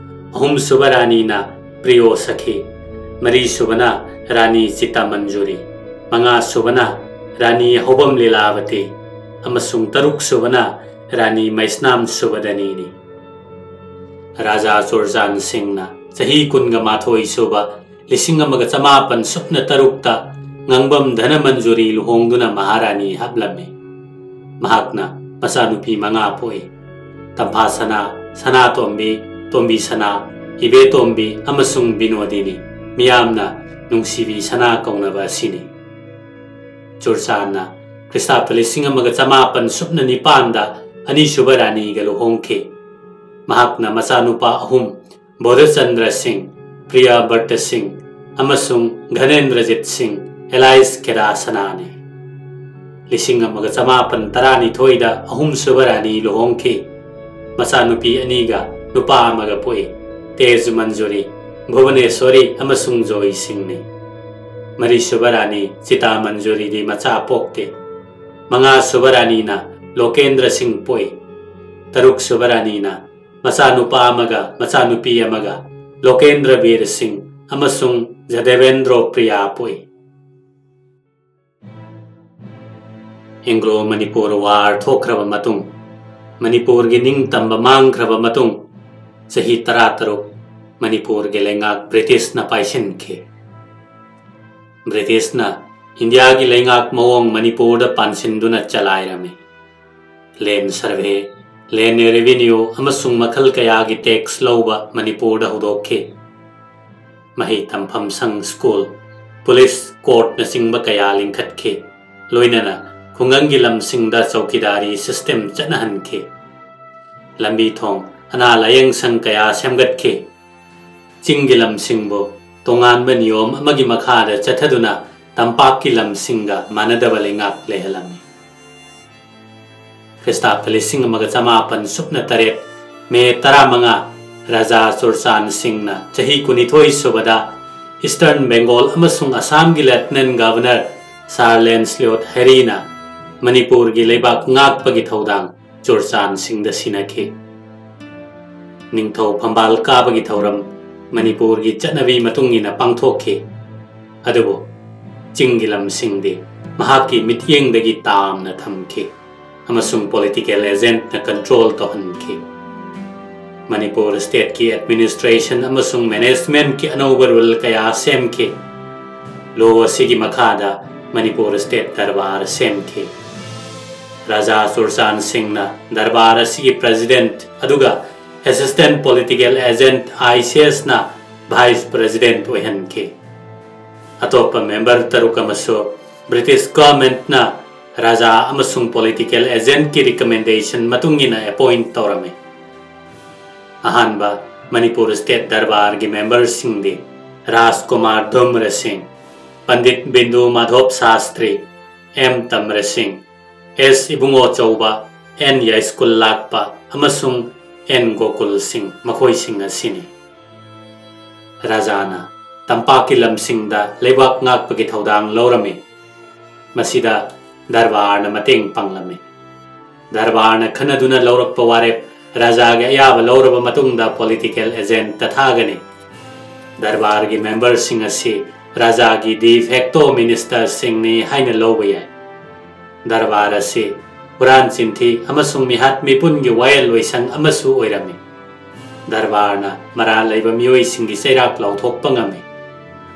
ꯑꯍꯨꯝꯁꯨꯕ ꯔꯥꯅꯤꯅ ꯄ꯭ꯔꯤꯌꯣ ꯁꯈꯤ꯫ ꯃꯔꯤꯁꯨꯕꯅ ꯔꯥꯅꯤ ꯆꯤꯇꯥꯃꯟꯖꯨꯔꯤ꯫ ꯃꯉꯥꯁꯨꯕꯅ ꯔꯥꯅꯤ ꯍꯧꯕꯝ ꯂꯤꯂꯥꯕꯇꯤ꯫ ꯑꯃꯁꯨꯡ ꯇꯔꯨꯛꯁꯨꯕꯅ ꯔꯥꯅꯤ ꯃꯩꯁꯅꯥꯝ ꯁꯨꯕꯗꯅꯤꯅꯤ꯫ ꯔꯥꯖꯥ ꯆꯨꯔꯆꯥꯟ ꯁꯤꯡꯅ ꯆꯍꯤ ꯀꯨꯟꯒ ꯃꯥꯊꯣꯏ ꯁꯨꯕ ꯂꯤꯁꯤꯡ ꯑꯃꯒ ꯆꯃꯥꯄꯟ ꯁꯨꯞꯅ ꯇꯔꯨꯛꯇ ꯉꯥꯡꯕꯝ ꯙꯅꯃꯟꯖꯨꯔꯤ ꯂꯨꯍꯣꯡꯗꯨꯅ ꯃꯍꯥꯔꯥꯅꯤ ꯍꯥꯞꯂꯝꯃꯤ꯫ ꯃꯍꯥꯛꯅ ꯃꯆꯥꯅꯨꯄꯤ ꯃꯉꯥ ꯄꯣꯛꯏ꯫ ꯇꯝꯐꯥꯁꯅꯥ, ꯁꯅꯥꯇꯣꯝꯕꯤ, ꯇꯣꯝꯕꯤ ꯁꯅꯥ, ꯏꯕꯦꯇꯣꯝꯕꯤ ꯑꯃꯁꯨꯡ ꯕꯤꯅꯣꯗꯤꯅꯤ, ꯃꯤꯌꯥꯝꯅ ꯅꯨꯡꯁꯤꯕꯤ ꯁꯅꯥ ꯀꯧꯅꯕ ꯑꯁꯤꯅꯤ꯫ ꯆꯨꯔꯆꯥꯟꯅ ꯈ꯭ꯔꯤꯁꯇꯥꯕ ꯂꯤꯁꯤꯡ ꯑꯃꯒ ꯆꯃꯥꯄꯟ ꯁꯨꯞꯅ ꯅꯤꯄꯥꯟꯗ ꯑꯅꯤꯁꯨꯕ ꯔꯥꯅꯤꯒ ꯂꯨꯍꯣꯡꯈꯤ꯫ ꯃꯍꯥꯛꯅ ꯃꯆꯥꯅꯨꯄꯥ ꯑꯍꯨꯝ, ꯕꯣꯙꯆꯟꯗ꯭ꯔ ꯁꯤꯡ, ꯄ꯭ꯔꯤꯌꯥꯕ꯭ꯔꯇ ꯁꯤꯡ ꯑꯃꯁꯨꯡ ꯘꯅꯦꯟꯗ꯭ꯔꯖꯤꯠ ꯁꯤꯡ, alias ꯈꯦꯗꯥ ꯁꯅꯥꯅꯤ꯫ ꯂꯤꯁꯤꯡ ꯑꯃꯒ ꯆꯃꯥꯄꯟ ꯇꯔꯥꯅꯤꯊꯣꯏꯗ ꯑꯍꯨꯝꯁꯨꯕ ꯔꯥꯅꯤ ꯂꯨꯍꯣꯡꯈꯤ꯫ ꯃꯆꯥꯅꯨꯄꯤ ꯑꯅꯤꯒ ꯅꯨꯄꯥ ꯑꯃꯒ ꯄꯣꯛꯏ, ꯇꯦꯖ ꯃꯟꯖꯨꯔꯤ, ꯚꯨꯕꯅꯦꯁ꯭ꯋꯔꯤ ꯑꯃꯁꯨꯡ ꯖꯣꯏ ꯁꯤꯡꯅꯤ꯫ ꯃꯔꯤꯁꯨꯕ ꯔꯥꯅꯤ ꯆꯤꯇꯥ ꯃꯟꯖꯨꯔꯤꯗꯤ ꯃꯆꯥ ꯄꯣꯛꯇꯦ꯫ ꯃꯉꯥꯁꯨꯕ ꯔꯥꯅꯤꯅ ꯂꯣꯀꯦꯟꯗ꯭ꯔ ꯁꯤꯡ ꯄꯣꯛꯏ꯫ ꯇꯔꯨꯛꯁꯨꯕ ꯔꯥꯅꯤꯅ ꯃꯆꯥꯅꯨꯄꯥ ꯑꯃꯒ ꯃꯆꯥꯅꯨꯄꯤ ꯑꯃꯒ, ꯂꯣꯀꯦꯟꯗ꯭ꯔ ꯕꯤꯔ ꯁꯤꯡ ꯑꯃꯁꯨꯡ ꯖꯗꯦꯕꯦꯟꯗ꯭ꯔꯣ ꯄ꯭ꯔꯤꯌꯥ ꯄꯣꯛꯏ꯫ ꯑꯦꯡꯒ꯭ꯂꯣ ꯃꯅꯤꯄꯨꯔ ꯋꯥꯔ ꯊꯣꯛꯈ꯭ꯔꯕ ꯃꯇꯨꯡ, ꯃꯅꯤꯄꯨꯔꯒꯤ ꯅꯤꯡꯇꯝꯕ ꯃꯥꯡꯈ꯭ꯔꯕ ꯃꯇꯨꯡ, ꯆꯍꯤ ꯇꯔꯥꯇꯔꯨꯛ ꯃꯅꯤꯄꯨꯔꯒꯤ ꯂꯩꯉꯥꯛ ꯕ꯭ꯔꯤꯇꯤꯁꯅ ꯄꯥꯏꯁꯤꯟꯈꯤ꯫ ꯕ꯭ꯔꯤꯇꯤꯁꯅ ꯏꯟꯗꯤꯌꯥꯒꯤ ꯂꯩꯉꯥꯛ ꯃꯑꯣꯡ ꯃꯅꯤꯄꯨꯔꯗ ꯄꯥꯟꯁꯤꯟꯗꯨꯅ ꯆꯂꯥꯏꯔꯝꯃꯤ꯫ ꯂꯦꯟ ꯁꯔꯚꯦ, ꯂꯦꯟ ꯔꯦꯚꯤꯅ꯭ꯌꯨ ꯑꯃꯁꯨꯡ ꯃꯈꯜ ꯀꯌꯥꯒꯤ ꯇꯦꯛꯁ ꯂꯧꯕ ꯃꯅꯤꯄꯨꯔꯗ ꯍꯧꯗꯣꯛꯈꯤ꯫ ꯃꯍꯩ ꯇꯝꯐꯝ ꯁꯪ, ꯁ꯭ꯀꯨꯜ, ꯄꯨꯂꯤꯁ, ꯀꯣꯔꯠꯅꯆꯤꯡꯕ ꯀꯌꯥ ꯂꯤꯡꯈꯠꯈꯤ꯫ ꯂꯣꯏꯅꯅ ꯈꯨꯡꯒꯪꯒꯤ ꯂꯝꯁꯤꯡꯗ ꯆꯧꯀꯤꯗꯥꯔꯤ ꯁꯤꯁꯇꯦꯝ ꯆꯠꯅꯍꯟꯈꯤ꯫ ꯂꯝꯕꯤ ꯊꯣꯡ, ꯑꯅꯥ ꯂꯥꯌꯦꯡ ꯁꯪ ꯀꯌꯥ ꯁꯦꯝꯒꯠꯈꯤ꯫ ꯆꯤꯡꯒꯤ ꯂꯝꯁꯤꯡꯕꯨ ꯇꯣꯉꯥꯟꯕ ꯅꯤꯌꯣꯝ ꯑꯃꯒꯤ ꯃꯈꯥꯗ ꯆꯠꯊꯗꯨꯅ ꯇꯝꯄꯥꯛꯀꯤ ꯂꯝꯁꯤꯡꯒ ꯃꯥꯟꯅꯗꯕ ꯂꯩꯉꯥꯛ ꯂꯩꯍꯜꯂꯝꯃꯤ꯫ ꯈ꯭ꯔꯤꯁꯇꯥꯕ ꯂꯤꯁꯤꯡ ꯑꯃꯒ ꯆꯃꯥꯄꯟ ꯁꯨꯞꯅ ꯇꯔꯦꯠ ꯃꯦ ꯇꯔꯥꯃꯉꯥ, ꯔꯥꯖꯥ ꯆꯨꯔꯆꯥꯟ ꯁꯤꯡꯅ ꯆꯍꯤ ꯀꯨꯟꯅꯤꯊꯣꯏ ꯁꯨꯕꯗ ꯏꯁꯇꯔꯟ ꯕꯦꯡꯒꯣꯜ ꯑꯃꯁꯨꯡ ꯑꯁꯥꯝꯒꯤ ꯂꯦꯐꯇꯤꯅꯦꯟ ꯒꯕꯔꯅꯔ ꯁꯥꯔ ꯂꯦꯟꯁꯂꯤꯌꯣꯠ ꯍꯦꯔꯤꯅ ꯃꯅꯤꯄꯨꯔꯒꯤ ꯂꯩꯕꯥꯛ ꯉꯥꯛꯄꯒꯤ ꯊꯧꯗꯥꯡ ꯆꯨꯔꯆꯥꯟ ꯁꯤꯡꯗ ꯁꯤꯟꯅꯈꯤ꯫ ꯅꯤꯡꯊꯧ ꯐꯝꯕꯥꯜ ꯀꯥꯕꯒꯤ ꯊꯧꯔꯝ ꯃꯅꯤꯄꯨꯔꯒꯤ ꯆꯠꯅꯕꯤ ꯃꯇꯨꯡ ꯏꯟꯅ ꯄꯥꯡꯊꯣꯛꯈꯤ꯫ ꯑꯗꯨꯕꯨ ꯆꯤꯡꯒꯤ ꯂꯝꯁꯤꯡꯗꯤ ꯃꯍꯥꯛꯀꯤ ꯃꯤꯠꯌꯦꯡꯗꯒꯤ ꯇꯥꯝꯅ ꯊꯝꯈꯤ ꯑꯃꯁꯨꯡ ꯄꯣꯂꯤꯇꯤꯀꯦꯜ ꯑꯦꯖꯦꯟꯠꯅ ꯀꯟꯇ꯭ꯔꯣꯜ ꯇꯧꯍꯟꯈꯤ꯫ ꯃꯅꯤꯄꯨꯔ ꯁ꯭ꯇꯦꯠꯀꯤ ꯑꯦꯗꯃꯤꯅꯤꯁꯇ꯭ꯔꯦꯁꯟ ꯑꯃꯁꯨꯡ ꯃꯦꯅꯦꯖꯃꯦꯟꯠꯀꯤ ꯑꯅꯧꯕ ꯔꯨꯜ ꯀꯌꯥ ꯁꯦꯝꯈꯤ꯫ ꯂꯣ ꯑꯁꯤꯒꯤ ꯃꯈꯥꯗ ꯃꯅꯤꯄꯨꯔ ꯁ꯭ꯇꯦꯠ ꯗꯔꯕꯥꯔ ꯁꯦꯝꯈꯤ꯫ ꯔꯥꯖꯥ ꯆꯨꯔꯆꯥꯟ ꯁꯤꯡꯅ ꯗꯔꯕꯥꯔ ꯑꯁꯤꯒꯤ ꯄ꯭ꯔꯦꯁꯤꯗꯦꯟꯠ ꯑꯗꯨꯒ assistant political agent, I C ꯑꯦꯁꯅ vice president ꯑꯣꯏꯍꯟꯈꯤ꯫ ꯑꯇꯣꯞꯄ ꯃꯦꯝꯕꯔ ꯇꯔꯨꯛ ꯑꯃꯁꯨ ꯕ꯭ꯔꯤꯇꯤꯁ ꯒꯚꯔꯟꯃꯦꯟꯠꯅ ꯔꯥꯖꯥ ꯑꯃꯁꯨꯡ ꯄꯣꯂꯤꯇꯤꯀꯦꯜ ꯑꯦꯖꯦꯟꯠꯀꯤ ꯔꯤꯀꯃꯦꯟꯗꯦꯁꯟ ꯃꯇꯨꯡ ꯏꯟꯅ ꯑꯦꯄꯣꯏꯟꯠ ꯇꯧꯔꯝꯃꯤ꯫ ꯑꯍꯥꯟꯕ ꯃꯅꯤꯄꯨꯔ ꯁ꯭ꯇꯦꯠ ꯗꯔꯕꯥꯔꯒꯤ ꯃꯦꯝꯕꯔꯁꯤꯡꯗꯤ ꯔꯥꯖꯀꯨꯃꯥꯔ ꯙꯨꯝꯔ ꯁꯤꯡ, ꯄꯟꯗꯤꯠ ꯕꯤꯟꯗꯨ ꯃꯥꯙꯣꯞ ꯁꯥꯁꯇ꯭ꯔꯤ, ꯑꯦꯝ ꯇꯝꯔ ꯁꯤꯡ, ꯑꯦꯁ ꯏꯕꯨꯡꯉꯣ ꯆꯧꯕ, ꯑꯦꯟ ꯌꯥꯏꯁ꯭ꯀꯨꯜ ꯂꯥꯛꯄ ꯑꯃꯁꯨꯡ ꯑꯦꯟ ꯒꯣꯀꯨꯜ ꯁꯤꯡ, ꯃꯈꯣꯏꯁꯤꯡ ꯑꯁꯤꯅꯤ꯫ ꯔꯥꯖꯥꯅ ꯇꯝꯄꯥꯛꯀꯤ ꯂꯝꯁꯤꯡꯗ ꯂꯩꯕꯥꯛ ꯉꯥꯛꯄꯒꯤ ꯊꯧꯗꯥꯡ ꯂꯧꯔꯝꯃꯤ꯫ ꯃꯁꯤꯗ ꯗꯔꯕꯥꯔꯅ ꯃꯇꯦꯡ ꯄꯥꯡꯂꯝꯃꯤ꯫ ꯗꯔꯕꯥꯔꯅ ꯈꯟꯅꯗꯨꯅ ꯂꯧꯔꯛꯄ ꯋꯥꯔꯦꯞ ꯔꯥꯖꯥꯒꯤ ꯑꯌꯥꯕ ꯂꯧꯔꯕ ꯃꯇꯨꯡꯗ ꯄꯣꯂꯤꯇꯤꯀꯦꯜ ꯑꯦꯖꯦꯟꯠꯇ ꯊꯥꯒꯅꯤ꯫ ꯗꯔꯕꯥꯔꯒꯤ ꯃꯦꯝꯕꯔꯁꯤꯡ ꯑꯁꯤ ꯔꯥꯖꯥꯒꯤ ꯗꯤ ꯐꯦꯛꯇꯣ ꯃꯤꯅꯤꯁꯇꯔꯁꯤꯡꯅꯤ ꯍꯥꯏꯅ ꯂꯧꯕ ꯌꯥꯏ꯫ ꯗꯔꯕꯥꯔ ꯑꯁꯤ ꯍꯨꯔꯥꯟ ꯆꯤꯟꯊꯤ ꯑꯃꯁꯨꯡ ꯃꯤꯍꯥꯠ ꯃꯤꯄꯨꯟꯒꯤ ꯋꯥꯌꯦꯜ ꯂꯣꯏꯁꯪ ꯑꯃꯁꯨ ꯑꯣꯏꯔꯝꯃꯤ꯫ ꯗꯔꯕꯥꯔꯅ ꯃꯔꯥꯜ ꯂꯩꯕ ꯃꯤꯑꯣꯏꯁꯤꯡꯒꯤ ꯆꯩꯔꯥꯛ ꯂꯥꯎꯊꯣꯛꯄ ꯉꯝꯃꯤ꯫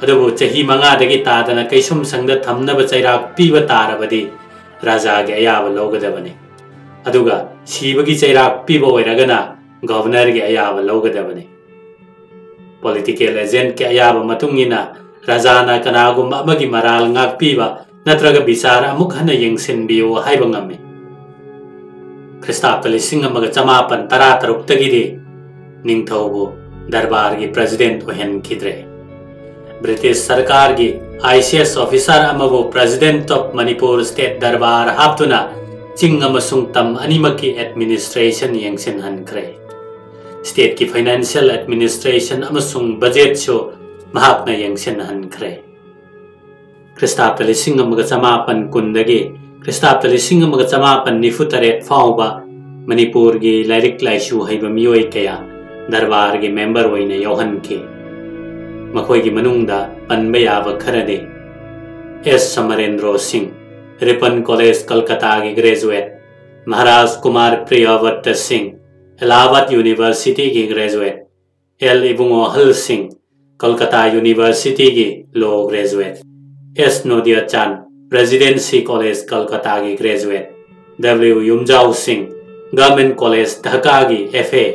ꯑꯗꯨꯕꯨ ꯆꯍꯤ ꯃꯉꯥꯗꯒꯤ ꯇꯥꯗꯅ ꯀꯩꯁꯨꯝꯁꯪꯗ ꯊꯝꯅꯕ ꯆꯩꯔꯥꯛ ꯄꯤꯕ ꯇꯥꯔꯕꯗꯤ ꯔꯥꯖꯥꯒꯤ ꯑꯌꯥꯕ ꯂꯧꯒꯗꯕꯅꯤ꯫ ꯑꯗꯨꯒ ꯁꯤꯕꯒꯤ ꯆꯩꯔꯥꯛ ꯄꯤꯕ ꯑꯣꯏꯔꯒꯅ ꯒꯚꯔꯅꯔꯒꯤ ꯑꯌꯥꯕ ꯂꯧꯒꯗꯕꯅꯤ꯫ ꯄꯣꯂꯤꯇꯤꯀꯦꯜ ꯑꯦꯖꯦꯟꯠꯀꯤ ꯑꯌꯥꯕ ꯃꯇꯨꯡ ꯏꯟꯅ ꯔꯥꯖꯥꯅ ꯀꯅꯥꯒꯨꯝꯕ ꯑꯃꯒꯤ ꯃꯔꯥꯜ ꯉꯥꯛꯄꯤꯕ ꯅꯠꯇ꯭ꯔꯒ ꯕꯤꯆꯥꯔ ꯑꯃꯨꯛ ꯍꯟꯅ ꯌꯦꯡꯁꯤꯟꯕꯤꯌꯨ ꯍꯥꯏꯕ ꯉꯝꯃꯤ꯫ ꯈ꯭ꯔꯤꯁꯇꯥꯕꯇ ꯂꯤꯁꯤꯡ ꯑꯃꯒ ꯆꯃꯥꯄꯟ ꯇꯔꯥ ꯇꯔꯨꯛꯇꯒꯤꯗꯤ ꯅꯤꯡꯊꯧꯕꯨ ꯗꯔꯕꯥꯔꯒꯤ president ꯑꯣꯏꯍꯟꯈꯤꯗ꯭ꯔꯦ꯫ ꯕ꯭ꯔꯤꯇꯤꯁ ꯁꯔꯀꯥꯔꯒꯤ ICS officer ꯑꯃꯕꯨ President of Manipur State darbar ꯍꯥꯞꯇꯨꯅ ꯆꯤꯡ ꯑꯃꯁꯨꯡ ꯇꯝ ꯑꯅꯤꯃꯛꯀꯤ administration ꯌꯦꯡꯁꯤꯟꯍꯟꯈ꯭ꯔꯦ꯫ Stateꯀꯤ financial administration ꯑꯃꯁꯨꯡ budgetꯁꯨ ꯃꯍꯥꯛꯅ ꯌꯦꯡꯁꯤꯟꯍꯟꯈ꯭ꯔꯦ꯫ ꯈ꯭ꯔꯤꯁꯇꯥꯕꯇ ꯂꯤꯁꯤꯡ ꯑꯃꯒ ꯆꯃꯥꯄꯟ ꯀꯨꯟꯗꯒꯤ ꯈ꯭ꯔꯤꯁꯇꯥꯕꯇ ꯂꯤꯁꯤꯡ ꯑꯃꯒ ꯆꯃꯥꯄꯟ ꯅꯤꯐꯨ ꯇꯔꯦꯠ ꯐꯥꯎꯕ ꯃꯅꯤꯄꯨꯔꯒꯤ ꯂꯥꯏꯔꯤꯛ ꯂꯥꯏꯁꯨ ꯍꯩꯕ ꯃꯤꯑꯣꯏ ꯀꯌꯥ ꯗꯔꯕꯥꯔꯒꯤ member ꯑꯣꯏꯅ ꯌꯥꯎꯍꯟꯈꯤ꯫ ꯃꯈꯣꯏꯒꯤ ꯃꯅꯨꯡꯗ ꯄꯟꯕ ꯌꯥꯕ ꯈꯔꯗꯤ: S ꯁꯃꯔꯦꯟꯗ꯭ꯔꯣ ꯁꯤꯡ, Ripon College ꯀꯜꯀꯇꯥꯒꯤ graduate, Maharaj Kumar ꯄ꯭ꯔꯤꯌꯥꯕ꯭ꯔꯇ ꯁꯤꯡ, Allahabad Universityꯒꯤ graduate, L ꯏꯕꯨꯡꯉꯣ ꯑꯍꯜ ꯁꯤꯡ, ꯀꯜꯀꯇꯥ Universityꯒꯤ law graduate, S ꯅꯣꯗꯤꯌꯥ ꯆꯥꯟ, Presidency College ꯀꯜꯀꯇꯥꯒꯤ graduate, W ꯌꯨꯝꯖꯥꯎ ꯁꯤꯡ, Government College ꯙꯀꯥꯒꯤ FA,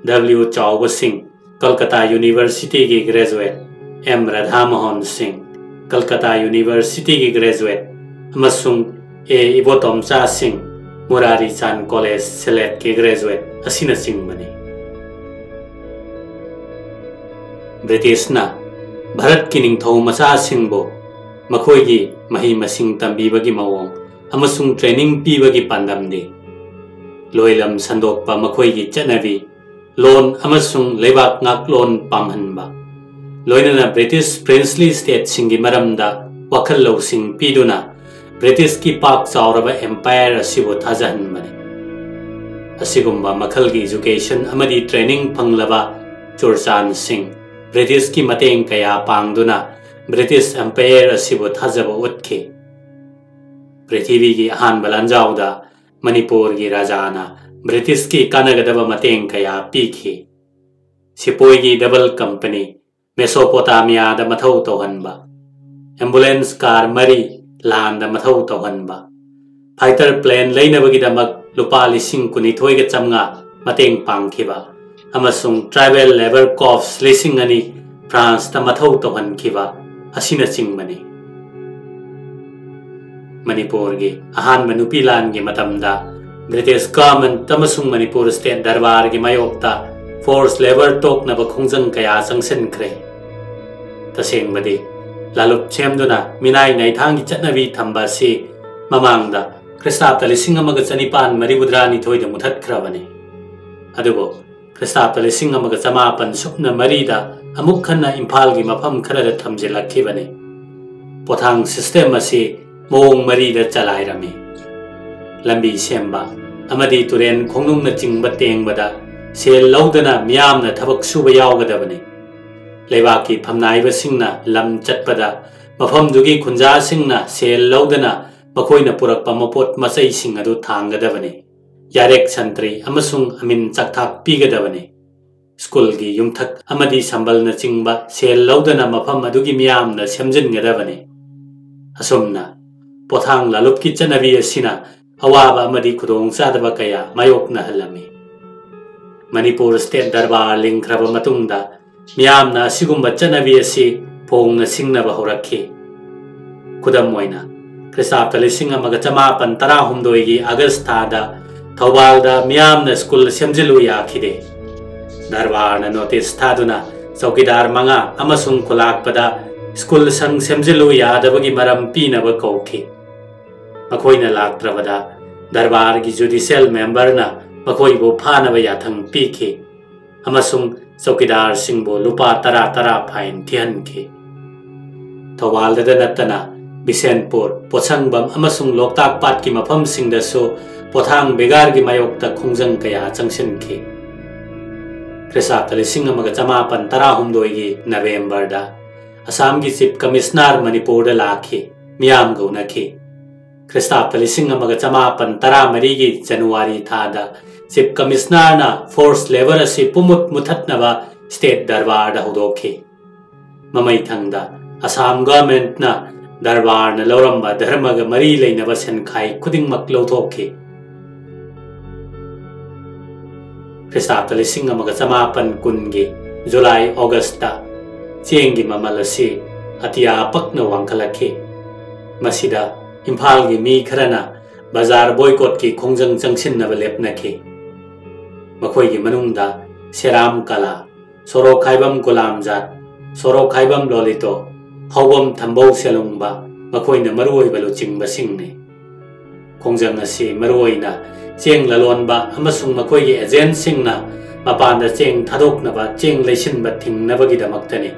W ꯆꯥꯎꯕ ꯁꯤꯡ, ꯀꯜꯀꯇꯥ Universityꯒꯤ graduate, M ꯔꯥꯙꯥꯃꯣꯍꯟ ꯁꯤꯡ, ꯀꯜꯀꯇꯥ Universityꯒꯤ graduate, ꯑꯃꯁꯨꯡ A ꯏꯕꯣꯇꯣꯝꯆꯥ ꯁꯤꯡ, ꯃꯨꯔꯥꯔꯤ ꯆꯥꯟ College ꯁꯤꯂꯦꯠꯀꯤ graduate ꯑꯁꯤꯅꯆꯤꯡꯕꯅꯤ꯫ ꯕ꯭ꯔꯤꯇꯤꯁꯅ ꯚꯥꯔꯠꯀꯤ ꯅꯤꯡꯊꯧ ꯃꯆꯥꯁꯤꯡꯕꯨ ꯃꯈꯣꯏꯒꯤ ꯃꯍꯩ ꯃꯁꯤꯡ ꯇꯝꯕꯤꯕꯒꯤ ꯃꯑꯣꯡ ꯑꯃꯁꯨꯡ training ꯄꯤꯕꯒꯤ ꯄꯥꯟꯗꯝꯗꯤ ꯂꯣꯏꯂꯝ ꯁꯟꯗꯣꯛꯄ, ꯃꯈꯣꯏꯒꯤ ꯆꯠꯅꯕꯤ, ꯂꯣꯟ ꯑꯃꯁꯨꯡ ꯂꯩꯕꯥꯛ ꯉꯥꯛꯂꯣꯟ ꯄꯥꯝꯍꯟꯕ, ꯂꯣꯏꯅꯅ British princely stateꯁꯤꯡꯒꯤ ꯃꯔꯝꯗ ꯋꯥꯈꯜ ꯂꯧꯁꯤꯡ ꯄꯤꯗꯨꯅ ꯕ꯭ꯔꯤꯇꯤꯁꯀꯤ ꯄꯥꯛ ꯆꯥꯎꯔꯕ empire ꯑꯁꯤꯕꯨ ꯊꯥꯖꯍꯟꯕꯅꯤ꯫ ꯑꯁꯤꯒꯨꯝꯕ ꯃꯈꯜꯒꯤ education ꯑꯃꯗꯤ training ꯐꯪꯂꯕ ꯆꯨꯔꯆꯥꯟꯁꯤꯡ ꯕ꯭ꯔꯤꯇꯤꯁꯀꯤ ꯃꯇꯦꯡ ꯀꯌꯥ ꯄꯥꯡꯗꯨꯅ British empire ꯑꯁꯤꯕꯨ ꯊꯥꯖꯕ ꯎꯠꯈꯤ꯫ ꯄ꯭ꯔꯤꯊꯤꯕꯤꯒꯤ ꯑꯍꯥꯟꯕ ꯂꯥꯟꯖꯥꯎꯗ ꯃꯅꯤꯄꯨꯔꯒꯤ ꯔꯥꯖꯥꯅ ꯕ꯭ꯔꯤꯇꯤꯁꯀꯤ ꯀꯥꯟꯅꯒꯗꯕ ꯃꯇꯦꯡ ꯀꯌꯥ ꯄꯤꯈꯤ꯫ ꯁꯤꯄꯣꯏꯒꯤ double company ꯃꯦꯁꯣꯄꯣꯇꯥꯃꯤꯌꯥꯗ ꯃꯊꯧ ꯇꯧꯍꯟꯕ, ambulance car ꯃꯔꯤ ꯂꯥꯟꯗ ꯃꯊꯧ ꯇꯧꯍꯟꯕ, fighter plane ꯂꯩꯅꯕꯒꯤꯗꯃꯛ ꯂꯨꯄꯥ ꯂꯤꯁꯤꯡ ꯀꯨꯟꯅꯤꯊꯣꯏꯒ ꯆꯥꯝꯃꯉꯥ ꯃꯇꯦꯡ ꯄꯥꯡꯈꯤꯕ, ꯑꯃꯁꯨꯡ tribal labour corps ꯂꯤꯁꯤꯡ ꯑꯅꯤ ꯐ꯭ꯔꯥꯟꯁꯇ ꯃꯊꯧ ꯇꯧꯍꯟꯈꯤꯕ ꯑꯁꯤꯅꯆꯤꯡꯕꯅꯤ꯫ ꯃꯅꯤꯄꯨꯔꯒꯤ ꯑꯍꯥꯟꯕ ꯅꯨꯄꯤ ꯂꯥꯟꯒꯤ ꯃꯇꯝꯗ British government ꯑꯃꯁꯨꯡ ꯃꯅꯤꯄꯨꯔ state ꯗꯔꯕꯥꯔꯒꯤ ꯃꯥꯌꯣꯛꯇ forced labour ꯇꯣꯛꯅꯕ ꯈꯣꯡꯖꯪ ꯀꯌꯥ ꯆꯪꯁꯤꯟꯈ꯭ꯔꯦ꯫ ꯇꯁꯦꯡꯕꯗꯤ, ꯂꯥꯂꯨꯞ ꯁꯦꯝꯗꯨꯅ ꯃꯤꯅꯥꯏ ꯅꯥꯏꯊꯥꯡꯒꯤ ꯆꯠꯅꯕꯤ ꯊꯝꯕ ꯑꯁꯤ ꯃꯃꯥꯡꯗ ꯈ꯭ꯔꯤꯁꯇꯥꯕꯗ ꯂꯤꯁꯤꯡ ꯑꯃꯒ ꯆꯅꯤꯄꯥꯟ ꯃꯔꯤꯐꯨꯇꯔꯥꯅꯤꯊꯣꯏꯗ ꯃꯨꯊꯠꯈ꯭ꯔꯕꯅꯤ꯫ ꯑꯗꯨꯕꯨ ꯈ꯭ꯔꯤꯁꯇꯥꯕꯗ ꯂꯤꯁꯤꯡ ꯑꯃꯒ ꯆꯃꯥꯄꯟ ꯁꯨꯞꯅ ꯃꯔꯤꯗ ꯑꯃꯨꯛ ꯍꯟꯅ ꯏꯝꯐꯥꯜꯒꯤ ꯃꯐꯝ ꯈꯔꯗ ꯊꯝꯖꯤꯜꯂꯛꯈꯤꯕꯅꯤ꯫ ꯄꯣꯊꯥꯡ system ꯑꯁꯤ ꯃꯑꯣꯡ ꯃꯔꯤꯗ ꯆꯂꯥꯏꯔꯝꯃꯤ꯫ ꯂꯝꯕꯤ ꯁꯦꯝꯕ ꯑꯃꯗꯤ ꯇꯨꯔꯦꯟ ꯈꯣꯡꯅꯨꯡꯅꯆꯤꯡꯕ ꯇꯦꯡꯕꯗ ꯁꯦꯜ ꯂꯧꯗꯅ ꯃꯤꯌꯥꯝꯅ ꯊꯕꯛ ꯁꯨꯕ ꯌꯥꯎꯒꯗꯕꯅꯤ꯫ ꯂꯩꯕꯥꯛꯀꯤ ꯐꯝꯅꯥꯏꯕꯁꯤꯡꯅ ꯂꯝ ꯆꯠꯄꯗ ꯃꯐꯝꯗꯨꯒꯤ ꯈꯨꯟꯖꯥꯁꯤꯡꯅ ꯁꯦꯜ ꯂꯧꯗꯅ ꯃꯈꯣꯏꯅ ꯄꯨꯔꯛꯄ ꯃꯄꯣꯠ ꯃꯆꯩꯁꯤꯡ ꯑꯗꯨ ꯊꯥꯡꯒꯗꯕꯅꯤ꯫ ꯌꯥꯔꯦꯛ ꯁꯟꯇ꯭ꯔꯤ ꯑꯃꯁꯨꯡ ꯑꯃꯤꯟ ꯆꯥꯛꯊꯥꯛ ꯄꯤꯒꯗꯕꯅꯤ꯫ ꯁ꯭ꯀꯨꯜꯒꯤ ꯌꯨꯝꯊꯛ ꯑꯃꯗꯤ ꯁꯝꯕꯜꯅꯆꯤꯡꯕ ꯁꯦꯜ ꯂꯧꯗꯅ ꯃꯐꯝ ꯑꯗꯨꯒꯤ ꯃꯤꯌꯥꯝꯅ ꯁꯦꯝꯖꯤꯟꯒꯗꯕꯅꯤ꯫ ꯑꯁꯨꯝꯅ ꯄꯣꯊꯥꯡ ꯂꯥꯂꯨꯞꯀꯤ ꯆꯠꯅꯕꯤ ꯑꯁꯤꯅ ꯑꯋꯥꯕ ꯑꯃꯗꯤ ꯈꯨꯗꯣꯡꯆꯥꯗꯕ ꯀꯌꯥ ꯃꯥꯌꯣꯛꯅꯍꯜꯂꯝꯃꯤ꯫ ꯃꯅꯤꯄꯨꯔ state ꯗꯔꯕꯥꯔ ꯂꯤꯡꯈ꯭ꯔꯕ ꯃꯇꯨꯡꯗ ꯃꯤꯌꯥꯝꯅ ꯑꯁꯤꯒꯨꯝꯕ ꯆꯠꯅꯕꯤ ꯑꯁꯤ ꯐꯣꯡꯅ ꯁꯤꯡꯅꯕ ꯍꯧꯔꯛꯈꯤ꯫ ꯈꯨꯗꯝ ꯑꯣꯏꯅ, ꯈ꯭ꯔꯤꯁꯇꯥꯕꯗ ꯂꯤꯁꯤꯡ ꯑꯃꯒ ꯆꯃꯥꯄꯟ ꯇꯔꯥꯍꯨꯝꯗꯣꯏꯒꯤ ꯑꯥꯒꯁ ꯊꯥꯗ ꯊꯧꯕꯥꯜꯗ ꯃꯤꯌꯥꯝꯅ ꯁ꯭ꯀꯨꯜ ꯁꯦꯝꯖꯤꯜꯂꯨ ꯌꯥꯈꯤꯗꯦ꯫ ꯗꯔꯕꯥꯔꯅ ꯅꯣꯇꯤꯁ ꯊꯥꯗꯨꯅ ꯆꯧꯀꯤꯗꯥꯔ ꯃꯉꯥ ꯑꯃꯁꯨꯡ ꯈꯨꯂꯥꯛꯄꯗ ꯁ꯭ꯀꯨꯜ ꯁꯪ ꯁꯦꯝꯖꯤꯜꯂꯨ ꯌꯥꯗꯕꯒꯤ ꯃꯔꯝ ꯄꯤꯅꯕ ꯀꯧꯈꯤ꯫ ꯃꯈꯣꯏꯅ ꯂꯥꯛꯇ꯭ꯔꯕꯗ ꯗꯔꯕꯥꯔꯒꯤ ꯖꯨꯗꯤꯁꯤꯌꯦꯜ ꯃꯦꯝꯕꯔꯅ ꯃꯈꯣꯏꯕꯨ ꯐꯥꯅꯕ ꯌꯥꯊꯪ ꯄꯤꯈꯤ ꯑꯃꯁꯨꯡ ꯆꯧꯀꯤꯗꯥꯔꯁꯤꯡꯕꯨ ꯂꯨꯄꯥ ꯇꯔꯥ ꯇꯔꯥ ꯐꯥꯏꯟ ꯊꯤꯍꯟꯈꯤ꯫ ꯊꯧꯕꯥꯜꯗꯗ ꯅꯠꯇꯅ ꯕꯤꯁꯦꯟꯄꯨꯔ, ꯄꯣꯠꯁꯪꯕꯝ ꯑꯃꯁꯨꯡ ꯂꯣꯛꯇꯥꯛ ꯄꯥꯠꯀꯤ ꯃꯐꯝꯁꯤꯡꯗꯁꯨ ꯄꯣꯊꯥꯡ ꯕꯦꯒꯥꯔꯒꯤ ꯃꯥꯌꯣꯛꯇ ꯈꯣꯡꯖꯪ ꯀꯌꯥ ꯆꯪꯁꯤꯟꯈꯤ꯫ ꯈ꯭ꯔꯤꯁꯇꯥꯕꯗ ꯂꯤꯁꯤꯡ ꯑꯃꯒ ꯆꯃꯥꯄꯟ ꯇꯔꯥꯍꯨꯝꯗꯣꯏꯒꯤ ꯅꯕꯦꯝꯕꯔꯗ ꯑꯁꯥꯝꯒꯤ ꯆꯤꯐ ꯀꯃꯤꯁꯅꯔ ꯃꯅꯤꯄꯨꯔꯗ ꯂꯥꯛꯈꯤ, ꯃꯤꯌꯥꯝꯒ ꯎꯅꯈꯤ꯫ ꯈ꯭ꯔꯤꯁꯇꯥꯕꯗ ꯂꯤꯁꯤꯡ ꯑꯃꯒ ꯆꯃꯥꯄꯟ ꯇꯔꯥꯃꯔꯤꯒꯤ ꯖꯅꯋꯥꯔꯤ ꯊꯥꯗ ꯆꯤꯐ ꯀꯃꯤꯁꯅꯔꯅ forced labour ꯑꯁꯤ ꯄꯨꯝꯃꯨꯠ ꯃꯨꯊꯠꯅꯕ state ꯗꯔꯕꯥꯔꯗ ꯍꯧꯗꯣꯛꯈꯤ꯫ ꯃꯃꯩꯊꯪꯗ ꯑꯁꯥꯝ ꯒꯚꯔꯟꯃꯦꯟꯠꯅ ꯗꯔꯕꯥꯔꯅ ꯂꯧꯔꯝꯕ ꯙꯔꯃꯒ ꯃꯔꯤ ꯂꯩꯅꯕ ꯁꯦꯟꯈꯥꯏ ꯈꯨꯗꯤꯡꯃꯛ ꯂꯧꯊꯣꯛꯈꯤ꯫ ꯈ꯭ꯔꯤꯁꯇꯥꯕꯗ ꯂꯤꯁꯤꯡ ꯑꯃꯒ ꯆꯃꯥꯄꯟ ꯀꯨꯟꯒꯤ ꯖꯨꯂꯥꯏ ꯑꯣꯒꯁꯇ ꯆꯦꯡꯒꯤ ꯃꯃꯜ ꯑꯁꯤ ꯑꯇꯤꯌꯥ ꯄꯛꯅ ꯋꯥꯡꯈꯠꯂꯛꯈꯤ꯫ ꯃꯁꯤꯗ ꯏꯝꯐꯥꯜꯒꯤ ꯃꯤ ꯈꯔꯅ ꯕꯖꯥꯔ ꯕꯣꯏꯀꯣꯠꯀꯤ ꯈꯣꯡꯖꯪ ꯆꯪꯁꯤꯟꯅꯕ ꯂꯦꯞꯅꯈꯤ꯫ ꯃꯈꯣꯏꯒꯤ ꯃꯅꯨꯡꯗ ꯁꯦꯔꯥꯝ ꯀꯂꯥ, ꯁꯣꯔꯣꯛꯈꯥꯏꯕꯝ ꯒꯨꯂꯥꯝꯖꯥꯠ, ꯁꯣꯔꯣꯛꯈꯥꯏꯕꯝ ꯂꯣꯂꯤꯇꯣ, ꯍꯥꯎꯕꯝ ꯊꯝꯕꯧ ꯁꯦꯂꯨꯡꯕ, ꯃꯈꯣꯏꯅ ꯃꯔꯨꯑꯣꯏꯕ ꯂꯨꯆꯤꯡꯕꯁꯤꯡꯅꯤ꯫ ꯈꯣꯡꯖꯪ ꯑꯁꯤ ꯃꯔꯨꯑꯣꯏꯅ ꯆꯦꯡ ꯂꯂꯣꯟꯕ ꯑꯃꯁꯨꯡ ꯃꯈꯣꯏꯒꯤ ꯑꯦꯖꯦꯟꯠꯁꯤꯡꯅ ꯃꯄꯥꯟꯗ ꯆꯦꯡ ꯊꯥꯗꯣꯛꯅꯕ ꯆꯦꯡ ꯂꯩꯁꯤꯟꯕ ꯊꯤꯡꯅꯕꯒꯤꯗꯃꯛꯇꯅꯤ꯫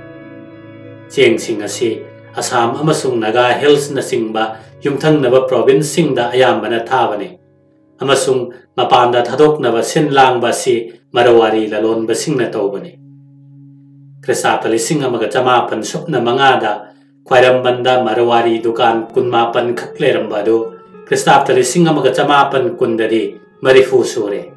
ꯆꯦꯡꯁꯤꯡ ꯑꯁꯤ ꯑꯁꯥꯝ ꯑꯃꯁꯨꯡ ꯅꯥꯒꯥ ꯍꯤꯜꯁꯅꯆꯤꯡꯕ ꯌꯨꯝꯊꯪꯅꯕ ꯄ꯭ꯔꯣꯚꯤꯟꯁꯁꯤꯡꯗ ꯑꯌꯥꯝꯕꯅ ꯊꯥꯕꯅꯤ, ꯑꯃꯁꯨꯡ ꯃꯄꯥꯟꯗ ꯊꯥꯗꯣꯛꯅꯕ ꯁꯤꯟ ꯂꯥꯡꯕ ꯑꯁꯤ ꯃꯔꯋꯥꯔꯤ ꯂꯂꯣꯟꯕꯁꯤꯡꯅ ꯇꯧꯕꯅꯤ꯫ ꯈ꯭ꯔꯤꯁꯇꯥꯕꯇ ꯂꯤꯁꯤꯡ ꯑꯃꯒ ꯆꯃꯥꯄꯟ ꯁꯨꯞꯅ ꯃꯉꯥꯗ ꯈ꯭ꯋꯥꯏꯔꯝꯕꯟꯗ ꯃꯔꯋꯥꯔꯤ ꯗꯨꯀꯥꯟ ꯀꯨꯟꯃꯥꯄꯟ ꯈꯛ ꯂꯩꯔꯝꯕ ꯑꯗꯨ ꯈ꯭ꯔꯤꯁꯇꯥꯕꯇ ꯂꯤꯁꯤꯡ ꯑꯃꯒ ꯆꯃꯥꯄꯟ ꯀꯨꯟꯗꯗꯤ ꯃꯔꯤꯐꯨ ꯁꯨꯔꯦ꯫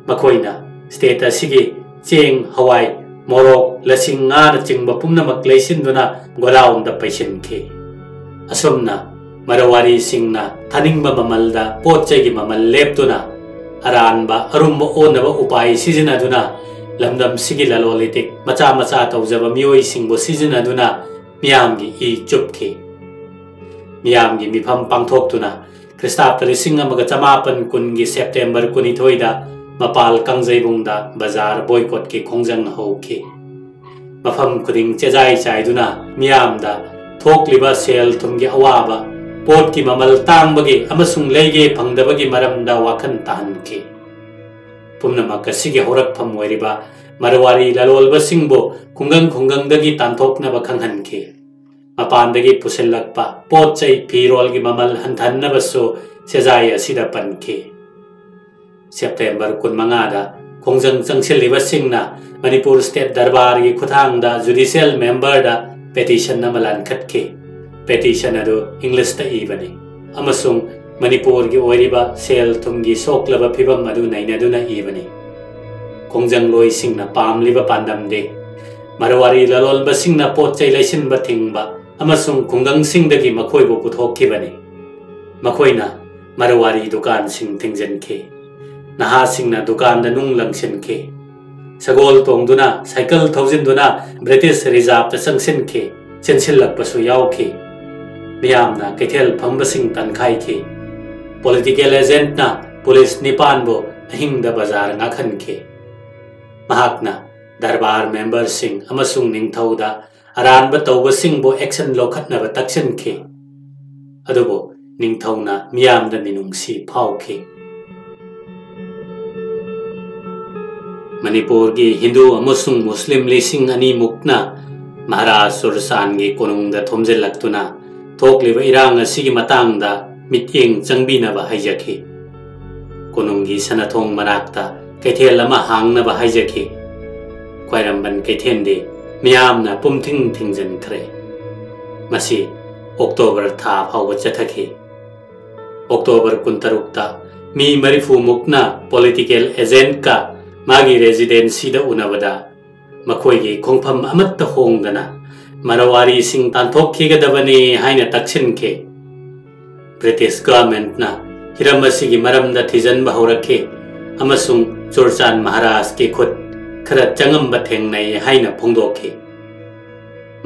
ꯃꯈꯣꯏꯅ ꯁ꯭ꯇꯦꯠ ꯑꯁꯤꯒꯤ ꯆꯦꯡ, ꯍꯋꯥꯏ, ꯃꯣꯔꯣꯛ, ꯂꯁꯤꯡ, ꯉꯥꯅꯆꯤꯡꯕ ꯄꯨꯝꯅꯃꯛ ꯂꯩꯁꯤꯟꯗꯨꯅ ꯒꯣꯗꯥꯎꯟꯗ ꯄꯩꯁꯤꯟꯈꯤ꯫ ꯑꯁꯨꯝꯅ ꯃꯔꯋꯥꯔꯤꯁꯤꯡꯅ ꯊꯥꯅꯤꯡꯕ ꯃꯃꯜꯗ ꯄꯣꯠ ꯆꯩꯒꯤ ꯃꯃꯜ ꯂꯦꯞꯇꯨꯅ ꯑꯔꯥꯟꯕ ꯑꯔꯨꯝꯕ ꯑꯣꯟꯅꯕ ꯎꯄꯥꯏ ꯁꯤꯖꯤꯟꯅꯗꯨꯅ ꯂꯝꯗꯝꯁꯤꯒꯤ ꯂꯂꯣꯟ ꯏꯇꯤꯛ ꯃꯆꯥ ꯃꯆꯥ ꯇꯧꯖꯕ ꯃꯤꯑꯣꯏꯁꯤꯡꯕꯨ ꯁꯤꯖꯤꯟꯅꯗꯨꯅ ꯃꯤꯌꯥꯝꯒꯤ ꯏ ꯆꯨꯞꯈꯤ꯫ ꯃꯤꯌꯥꯝꯒꯤ ꯃꯤꯐꯝ ꯄꯥꯡꯊꯣꯛꯇꯨꯅ ꯈ꯭ꯔꯤꯁꯇꯥꯕꯇ ꯂꯤꯁꯤꯡ ꯑꯃꯒ ꯆꯃꯥꯄꯟ ꯀꯨꯟꯒꯤ ꯁꯦꯞꯇꯦꯝꯕꯔ ꯀꯨꯟꯅꯤꯊꯣꯏꯗ ꯃꯄꯥꯜ ꯀꯥꯡꯖꯩꯕꯨꯡꯗ ꯕꯖꯥꯔ ꯕꯣꯏꯀꯣꯠꯀꯤ ꯈꯣꯡꯖꯪ ꯍꯧꯈꯤ꯫ ꯃꯐꯝ ꯈꯨꯗꯤꯡ ꯆꯦꯖꯥꯏ ꯆꯥꯏꯗꯨꯅ ꯃꯤꯌꯥꯝꯗ ꯊꯣꯛꯂꯤꯕ ꯁꯦꯜ ꯊꯨꯝꯒꯤ ꯑꯋꯥꯕ, ꯄꯣꯠꯀꯤ ꯃꯃꯜ ꯇꯥꯡꯕꯒꯤ ꯑꯃꯁꯨꯡ ꯂꯩꯒꯦ ꯐꯪꯗꯕꯒꯤ ꯃꯔꯝꯗ ꯋꯥꯈꯜ ꯇꯥꯍꯟꯈꯤ꯫ ꯄꯨꯝꯅꯃꯛ ꯑꯁꯤꯒꯤ ꯍꯧꯔꯛꯐꯝ ꯑꯣꯏꯔꯤꯕ ꯃꯔꯋꯥꯔꯤ ꯂꯂꯣꯟꯕꯁꯤꯡꯕꯨ ꯈꯨꯡꯒꯪ ꯈꯨꯡꯒꯪꯗꯒꯤ ꯇꯥꯟꯊꯣꯛꯅꯕ ꯈꯪꯍꯟꯈꯤ꯫ ꯃꯄꯥꯟꯗꯒꯤ ꯄꯨꯁꯤꯜꯂꯛꯄ ꯄꯣꯠ ꯆꯩ ꯐꯤꯔꯣꯜꯒꯤ ꯃꯃꯜ ꯍꯟꯊꯍꯟꯅꯕꯁꯨ ꯆꯦꯖꯥꯏ ꯑꯁꯤꯗ ꯄꯟꯈꯤ꯫ ꯁꯦꯞꯇꯦꯝꯕꯔ ꯀꯨꯟꯃꯉꯥꯗ ꯈꯣꯡꯖꯪ ꯆꯪꯁꯤꯜꯂꯤꯕꯁꯤꯡꯅ ꯃꯅꯤꯄꯨꯔ ꯁ꯭ꯇꯦꯠ ꯗꯔꯕꯥꯔꯒꯤ ꯈꯨꯠꯊꯥꯡꯗ ꯖꯨꯗꯤꯁꯤꯌꯦꯜ ꯃꯦꯝꯕꯔꯗ ꯄꯦꯇꯤꯁꯟ ꯑꯃ ꯂꯥꯟꯈꯠꯈꯤ꯫ ꯄꯦꯇꯤꯁꯟ ꯑꯗꯨ ꯏꯪꯂꯤꯁꯇ ꯏꯕꯅꯤ ꯑꯃꯁꯨꯡ ꯃꯅꯤꯄꯨꯔꯒꯤ ꯑꯣꯏꯔꯤꯕ ꯁꯦꯜ ꯊꯨꯝꯒꯤ ꯁꯣꯛꯂꯕ ꯐꯤꯚꯝ ꯑꯗꯨ ꯅꯩꯅꯗꯨꯅ ꯏꯕꯅꯤ꯫ ꯈꯣꯡꯖꯪꯂꯣꯏꯁꯤꯡꯅ ꯄꯥꯝꯂꯤꯕ ꯄꯥꯟꯗꯝꯗꯤ ꯃꯔꯋꯥꯔꯤ ꯂꯂꯣꯟꯕꯁꯤꯡꯅ ꯄꯣꯠ ꯆꯩ ꯂꯩꯁꯤꯟꯕ ꯊꯤꯡꯕ ꯑꯃꯁꯨꯡ ꯈꯨꯡꯒꯪꯁꯤꯡꯗꯒꯤ ꯃꯈꯣꯏꯕꯨ ꯄꯨꯊꯣꯛꯈꯤꯕꯅꯤ꯫ ꯃꯈꯣꯏꯅ ꯃꯔꯋꯥꯔꯤ ꯗꯨꯀꯥꯟꯁꯤꯡ ꯊꯤꯡꯖꯤꯟꯈꯤ꯫ ꯅꯍꯥꯁꯤꯡꯅ ꯗꯨꯀꯥꯟꯗ ꯅꯨꯡ ꯂꯪꯁꯤꯟꯈꯤ꯫ ꯁꯒꯣꯜ ꯇꯣꯡꯗꯨꯅ, ꯁꯥꯏꯀꯜ ꯊꯧꯖꯤꯟꯗꯨꯅ ꯕ꯭ꯔꯤꯇꯤꯁ ꯔꯤꯖꯥꯔꯚꯇ ꯆꯪꯁꯤꯟꯈꯤ꯫ ꯆꯦꯟꯁꯤꯜꯂꯛꯄꯁꯨ ꯌꯥꯎꯈꯤ꯫ ꯃꯤꯌꯥꯝꯅ ꯀꯩꯊꯦꯜ ꯐꯝꯕꯁꯤꯡ ꯇꯥꯟꯈꯥꯏꯈꯤ꯫ ꯄꯣꯂꯤꯇꯤꯀꯦꯜ ꯑꯦꯖꯦꯟꯠꯅ ꯄꯨꯂꯤꯁ ꯅꯤꯄꯥꯟꯕꯨ ꯑꯍꯤꯡꯗ ꯕꯖꯥꯔ ꯉꯥꯛꯍꯟꯈꯤ꯫ ꯃꯍꯥꯛꯅ ꯗꯔꯕꯥꯔ ꯃꯦꯝꯕꯔꯁꯤꯡ ꯑꯃꯁꯨꯡ ꯅꯤꯡꯊꯧꯗ ꯑꯔꯥꯟꯕ ꯇꯧꯕꯁꯤꯡꯕꯨ ꯑꯦꯛꯁꯟ ꯂꯧꯈꯠꯅꯕ ꯇꯛꯁꯤꯟꯈꯤ꯫ ꯑꯗꯨꯕꯨ ꯅꯤꯡꯊꯧꯅ ꯃꯤꯌꯥꯝꯗ ꯃꯤꯅꯨꯡꯁꯤ ꯐꯥꯎꯈꯤ꯫ ꯃꯅꯤꯄꯨꯔꯒꯤ ꯍꯤꯟꯗꯨ ꯑꯃꯁꯨꯡ ꯃꯨꯁꯂꯤꯝ ꯂꯤꯁꯤꯡ ꯑꯅꯤꯃꯨꯛꯅ ꯃꯍꯥꯔꯥꯖ ꯆꯨꯔꯆꯥꯟꯒꯤ ꯀꯣꯅꯨꯡꯗ ꯊꯣꯝꯖꯤꯜꯂꯛꯇꯨꯅ ꯊꯣꯛꯂꯤꯕ ꯏꯔꯥꯡ ꯑꯁꯤꯒꯤ ꯃꯇꯥꯡꯗ ꯃꯤꯠꯌꯦꯡ ꯆꯪꯕꯤꯅꯕ ꯍꯥꯏꯖꯈꯤ꯫ ꯀꯣꯅꯨꯡꯒꯤ ꯁꯅꯥꯊꯣꯡ ꯃꯅꯥꯛꯇ ꯀꯩꯊꯦꯜ ꯑꯃ ꯍꯥꯡꯅꯕ ꯍꯥꯏꯖꯈꯤ꯫ ꯈ꯭ꯋꯥꯏꯔꯝꯕꯟ ꯀꯩꯊꯦꯜꯗꯤ ꯃꯤꯌꯥꯝꯅ ꯄꯨꯝꯊꯤꯡ ꯊꯤꯡꯖꯤꯟꯈ꯭ꯔꯦ꯫ ꯃꯁꯤ ꯑꯣꯛꯇꯣꯕꯔ ꯊꯥ ꯐꯥꯎꯕ ꯆꯠꯊꯈꯤ꯫ ꯑꯣꯛꯇꯣꯕꯔ ꯀꯨꯟꯇꯔꯨꯛꯇ ꯃꯤ ꯃꯔꯤꯐꯨ ꯃꯨꯛꯅ ꯄꯣꯂꯤꯇꯤꯀꯦꯜ ꯑꯦꯖꯦꯟꯠꯀ ꯃꯥꯒꯤ ꯔꯦꯁꯤꯗꯦꯟꯁꯤꯗ ꯎꯅꯕꯗ ꯃꯈꯣꯏꯒꯤ ꯈꯣꯡꯐꯝ ꯑꯃꯠꯇ ꯍꯣꯡꯗꯅ ꯃꯔꯋꯥꯔꯤꯁꯤꯡ ꯇꯥꯟꯊꯣꯛꯈꯤꯒꯗꯕꯅꯤ ꯍꯥꯏꯅ ꯇꯛꯁꯤꯟꯈꯤ꯫ ꯕ꯭ꯔꯤꯇꯤꯁ ꯒꯚꯔꯟꯃꯦꯟꯠꯅ ꯍꯤꯔꯝ ꯑꯁꯤꯒꯤ ꯃꯔꯝꯗ ꯊꯤꯖꯤꯟꯕ ꯍꯧꯔꯛꯈꯤ ꯑꯃꯁꯨꯡ ꯆꯨꯔꯆꯥꯟ ꯃꯍꯥꯔꯥꯖꯀꯤ ꯈꯨꯠ ꯈꯔ ꯆꯪꯉꯝꯕ ꯊꯦꯡꯅꯩ ꯍꯥꯏꯅ ꯐꯣꯡꯗꯣꯛꯈꯤ꯫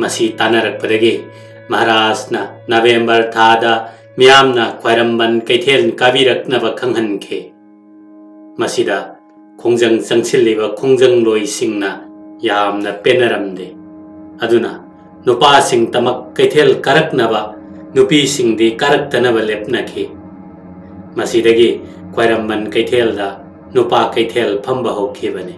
ꯃꯁꯤ ꯇꯥꯟꯅꯔꯛꯄꯗꯒꯤ ꯃꯍꯥꯔꯥꯖꯅ ꯅꯕꯦꯝꯕꯔ ꯊꯥꯗ ꯃꯤꯌꯥꯝꯅ ꯈ꯭ꯋꯥꯏꯔꯝꯕꯟ ꯀꯩꯊꯦꯜ ꯀꯥꯕꯤꯔꯛꯅꯕ ꯈꯪꯍꯟꯈꯤ꯫ ꯃꯁꯤꯗ ꯈꯣꯡꯖꯪ ꯆꯪꯁꯤꯜꯂꯤꯕ ꯈꯣꯡꯖꯪꯂꯣꯏꯁꯤꯡꯅ ꯌꯥꯝꯅ ꯄꯦꯟꯅꯔꯝꯗꯦ꯫ ꯑꯗꯨꯅ ꯅꯨꯄꯥꯁꯤꯡꯇꯃꯛ ꯀꯩꯊꯦꯜ ꯀꯥꯔꯛꯅꯕ, ꯅꯨꯄꯤꯁꯤꯡꯗꯤ ꯀꯥꯔꯛꯇꯅꯕ ꯂꯦꯞꯅꯈꯤ꯫ ꯃꯁꯤꯗꯒꯤ ꯈ꯭ꯋꯥꯏꯔꯝꯕꯟ ꯀꯩꯊꯦꯜꯗ ꯅꯨꯄꯥ ꯀꯩꯊꯦꯜ ꯐꯝꯕ ꯍꯧꯈꯤꯕꯅꯤ꯫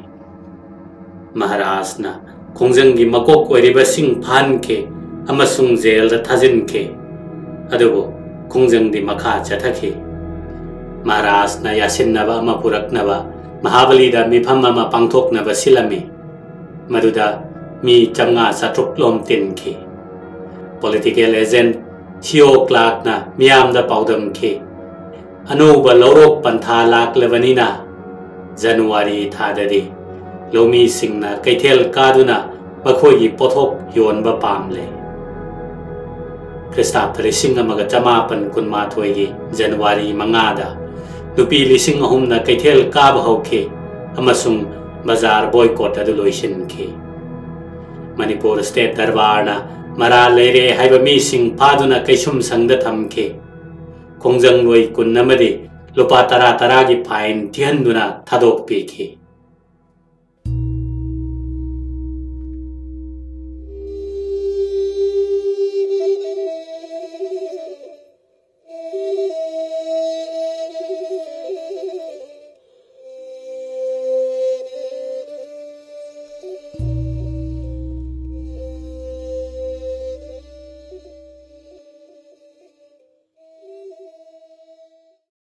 ꯃꯍꯥꯔꯥꯖꯅ ꯈꯣꯡꯖꯪꯒꯤ ꯃꯀꯣꯛ ꯑꯣꯏꯔꯤꯕꯁꯤꯡ ꯐꯥꯍꯟꯈꯤ ꯑꯃꯁꯨꯡ ꯖꯦꯜꯗ ꯊꯥꯖꯤꯟꯈꯤ꯫ ꯑꯗꯨꯕꯨ ꯈꯣꯡꯖꯪꯗꯤ ꯃꯈꯥ ꯆꯠꯊꯈꯤ꯫ ꯃꯍꯥꯔꯥꯖꯅ ꯌꯥꯁꯤꯟꯅꯕ ꯑꯃ ꯄꯨꯔꯛꯅꯕ ꯃꯍꯥꯕꯂꯤꯗ ꯃꯤꯐꯝ ꯑꯃ ꯄꯥꯡꯊꯣꯛꯅꯕ ꯁꯤꯜꯂꯝꯃꯤ꯫ ꯃꯗꯨꯗ ꯃꯤ ꯆꯥꯝꯃꯉꯥ ꯆꯥꯇ꯭ꯔꯨꯛ ꯂꯣꯝ ꯇꯤꯟꯈꯤ꯫ ꯄꯣꯂꯤꯇꯤꯀꯦꯜ ꯑꯦꯖꯦꯟꯠ ꯁꯤꯑꯣ ꯀ꯭ꯂꯥꯔꯛꯅ ꯃꯤꯌꯥꯝꯗ ꯄꯥꯎꯗꯝꯈꯤ, "ꯑꯅꯧꯕ ꯂꯧꯔꯣꯛ ꯄꯟꯊꯥ ꯂꯥꯛꯂꯕꯅꯤꯅ ꯖꯅꯋꯥꯔꯤ ꯊꯥꯗꯗꯤ ꯂꯧꯃꯤꯁꯤꯡꯅ ꯀꯩꯊꯦꯜ ꯀꯥꯗꯨꯅ ꯃꯈꯣꯏꯒꯤ ꯄꯣꯠꯊꯣꯛ ꯌꯣꯟꯕ ꯄꯥꯝꯂꯦ"꯫ ꯈ꯭ꯔꯤꯁꯇꯥꯕꯗ ꯂꯤꯁꯤꯡ ꯑꯃꯒ ꯆꯃꯥꯄꯟ ꯀꯨꯟꯃꯥꯊꯣꯏꯒꯤ ꯖꯅꯋꯥꯔꯤ ꯃꯉꯥꯗ ꯅꯨꯄꯤ ꯂꯤꯁꯤꯡ ꯑꯍꯨꯝꯅ ꯀꯩꯊꯦꯜ ꯀꯥꯕ ꯍꯧꯈꯤ ꯑꯃꯁꯨꯡ ꯕꯖꯥꯔ ꯕꯣꯏꯀꯣꯠ ꯑꯗꯨ ꯂꯣꯏꯁꯤꯟꯈꯤ꯫ ꯃꯅꯤꯄꯨꯔ ꯁ꯭ꯇꯦꯠ ꯗꯔꯕꯥꯔꯅ ꯃꯔꯥꯜ ꯂꯩꯔꯦ ꯍꯥꯏꯕ ꯃꯤꯁꯤꯡ ꯐꯥꯗꯨꯅ ꯀꯩꯁꯨꯝꯁꯪꯗ ꯊꯝꯈꯤ꯫ ꯈꯣꯡꯖꯪꯂꯣꯏ ꯀꯨꯟ ꯑꯃꯗꯤ ꯂꯨꯄꯥ ꯇꯔꯥ ꯇꯔꯥꯒꯤ fine ꯊꯤꯍꯟꯗꯨꯅ ꯊꯥꯗꯣꯛꯄꯤꯈꯤ꯫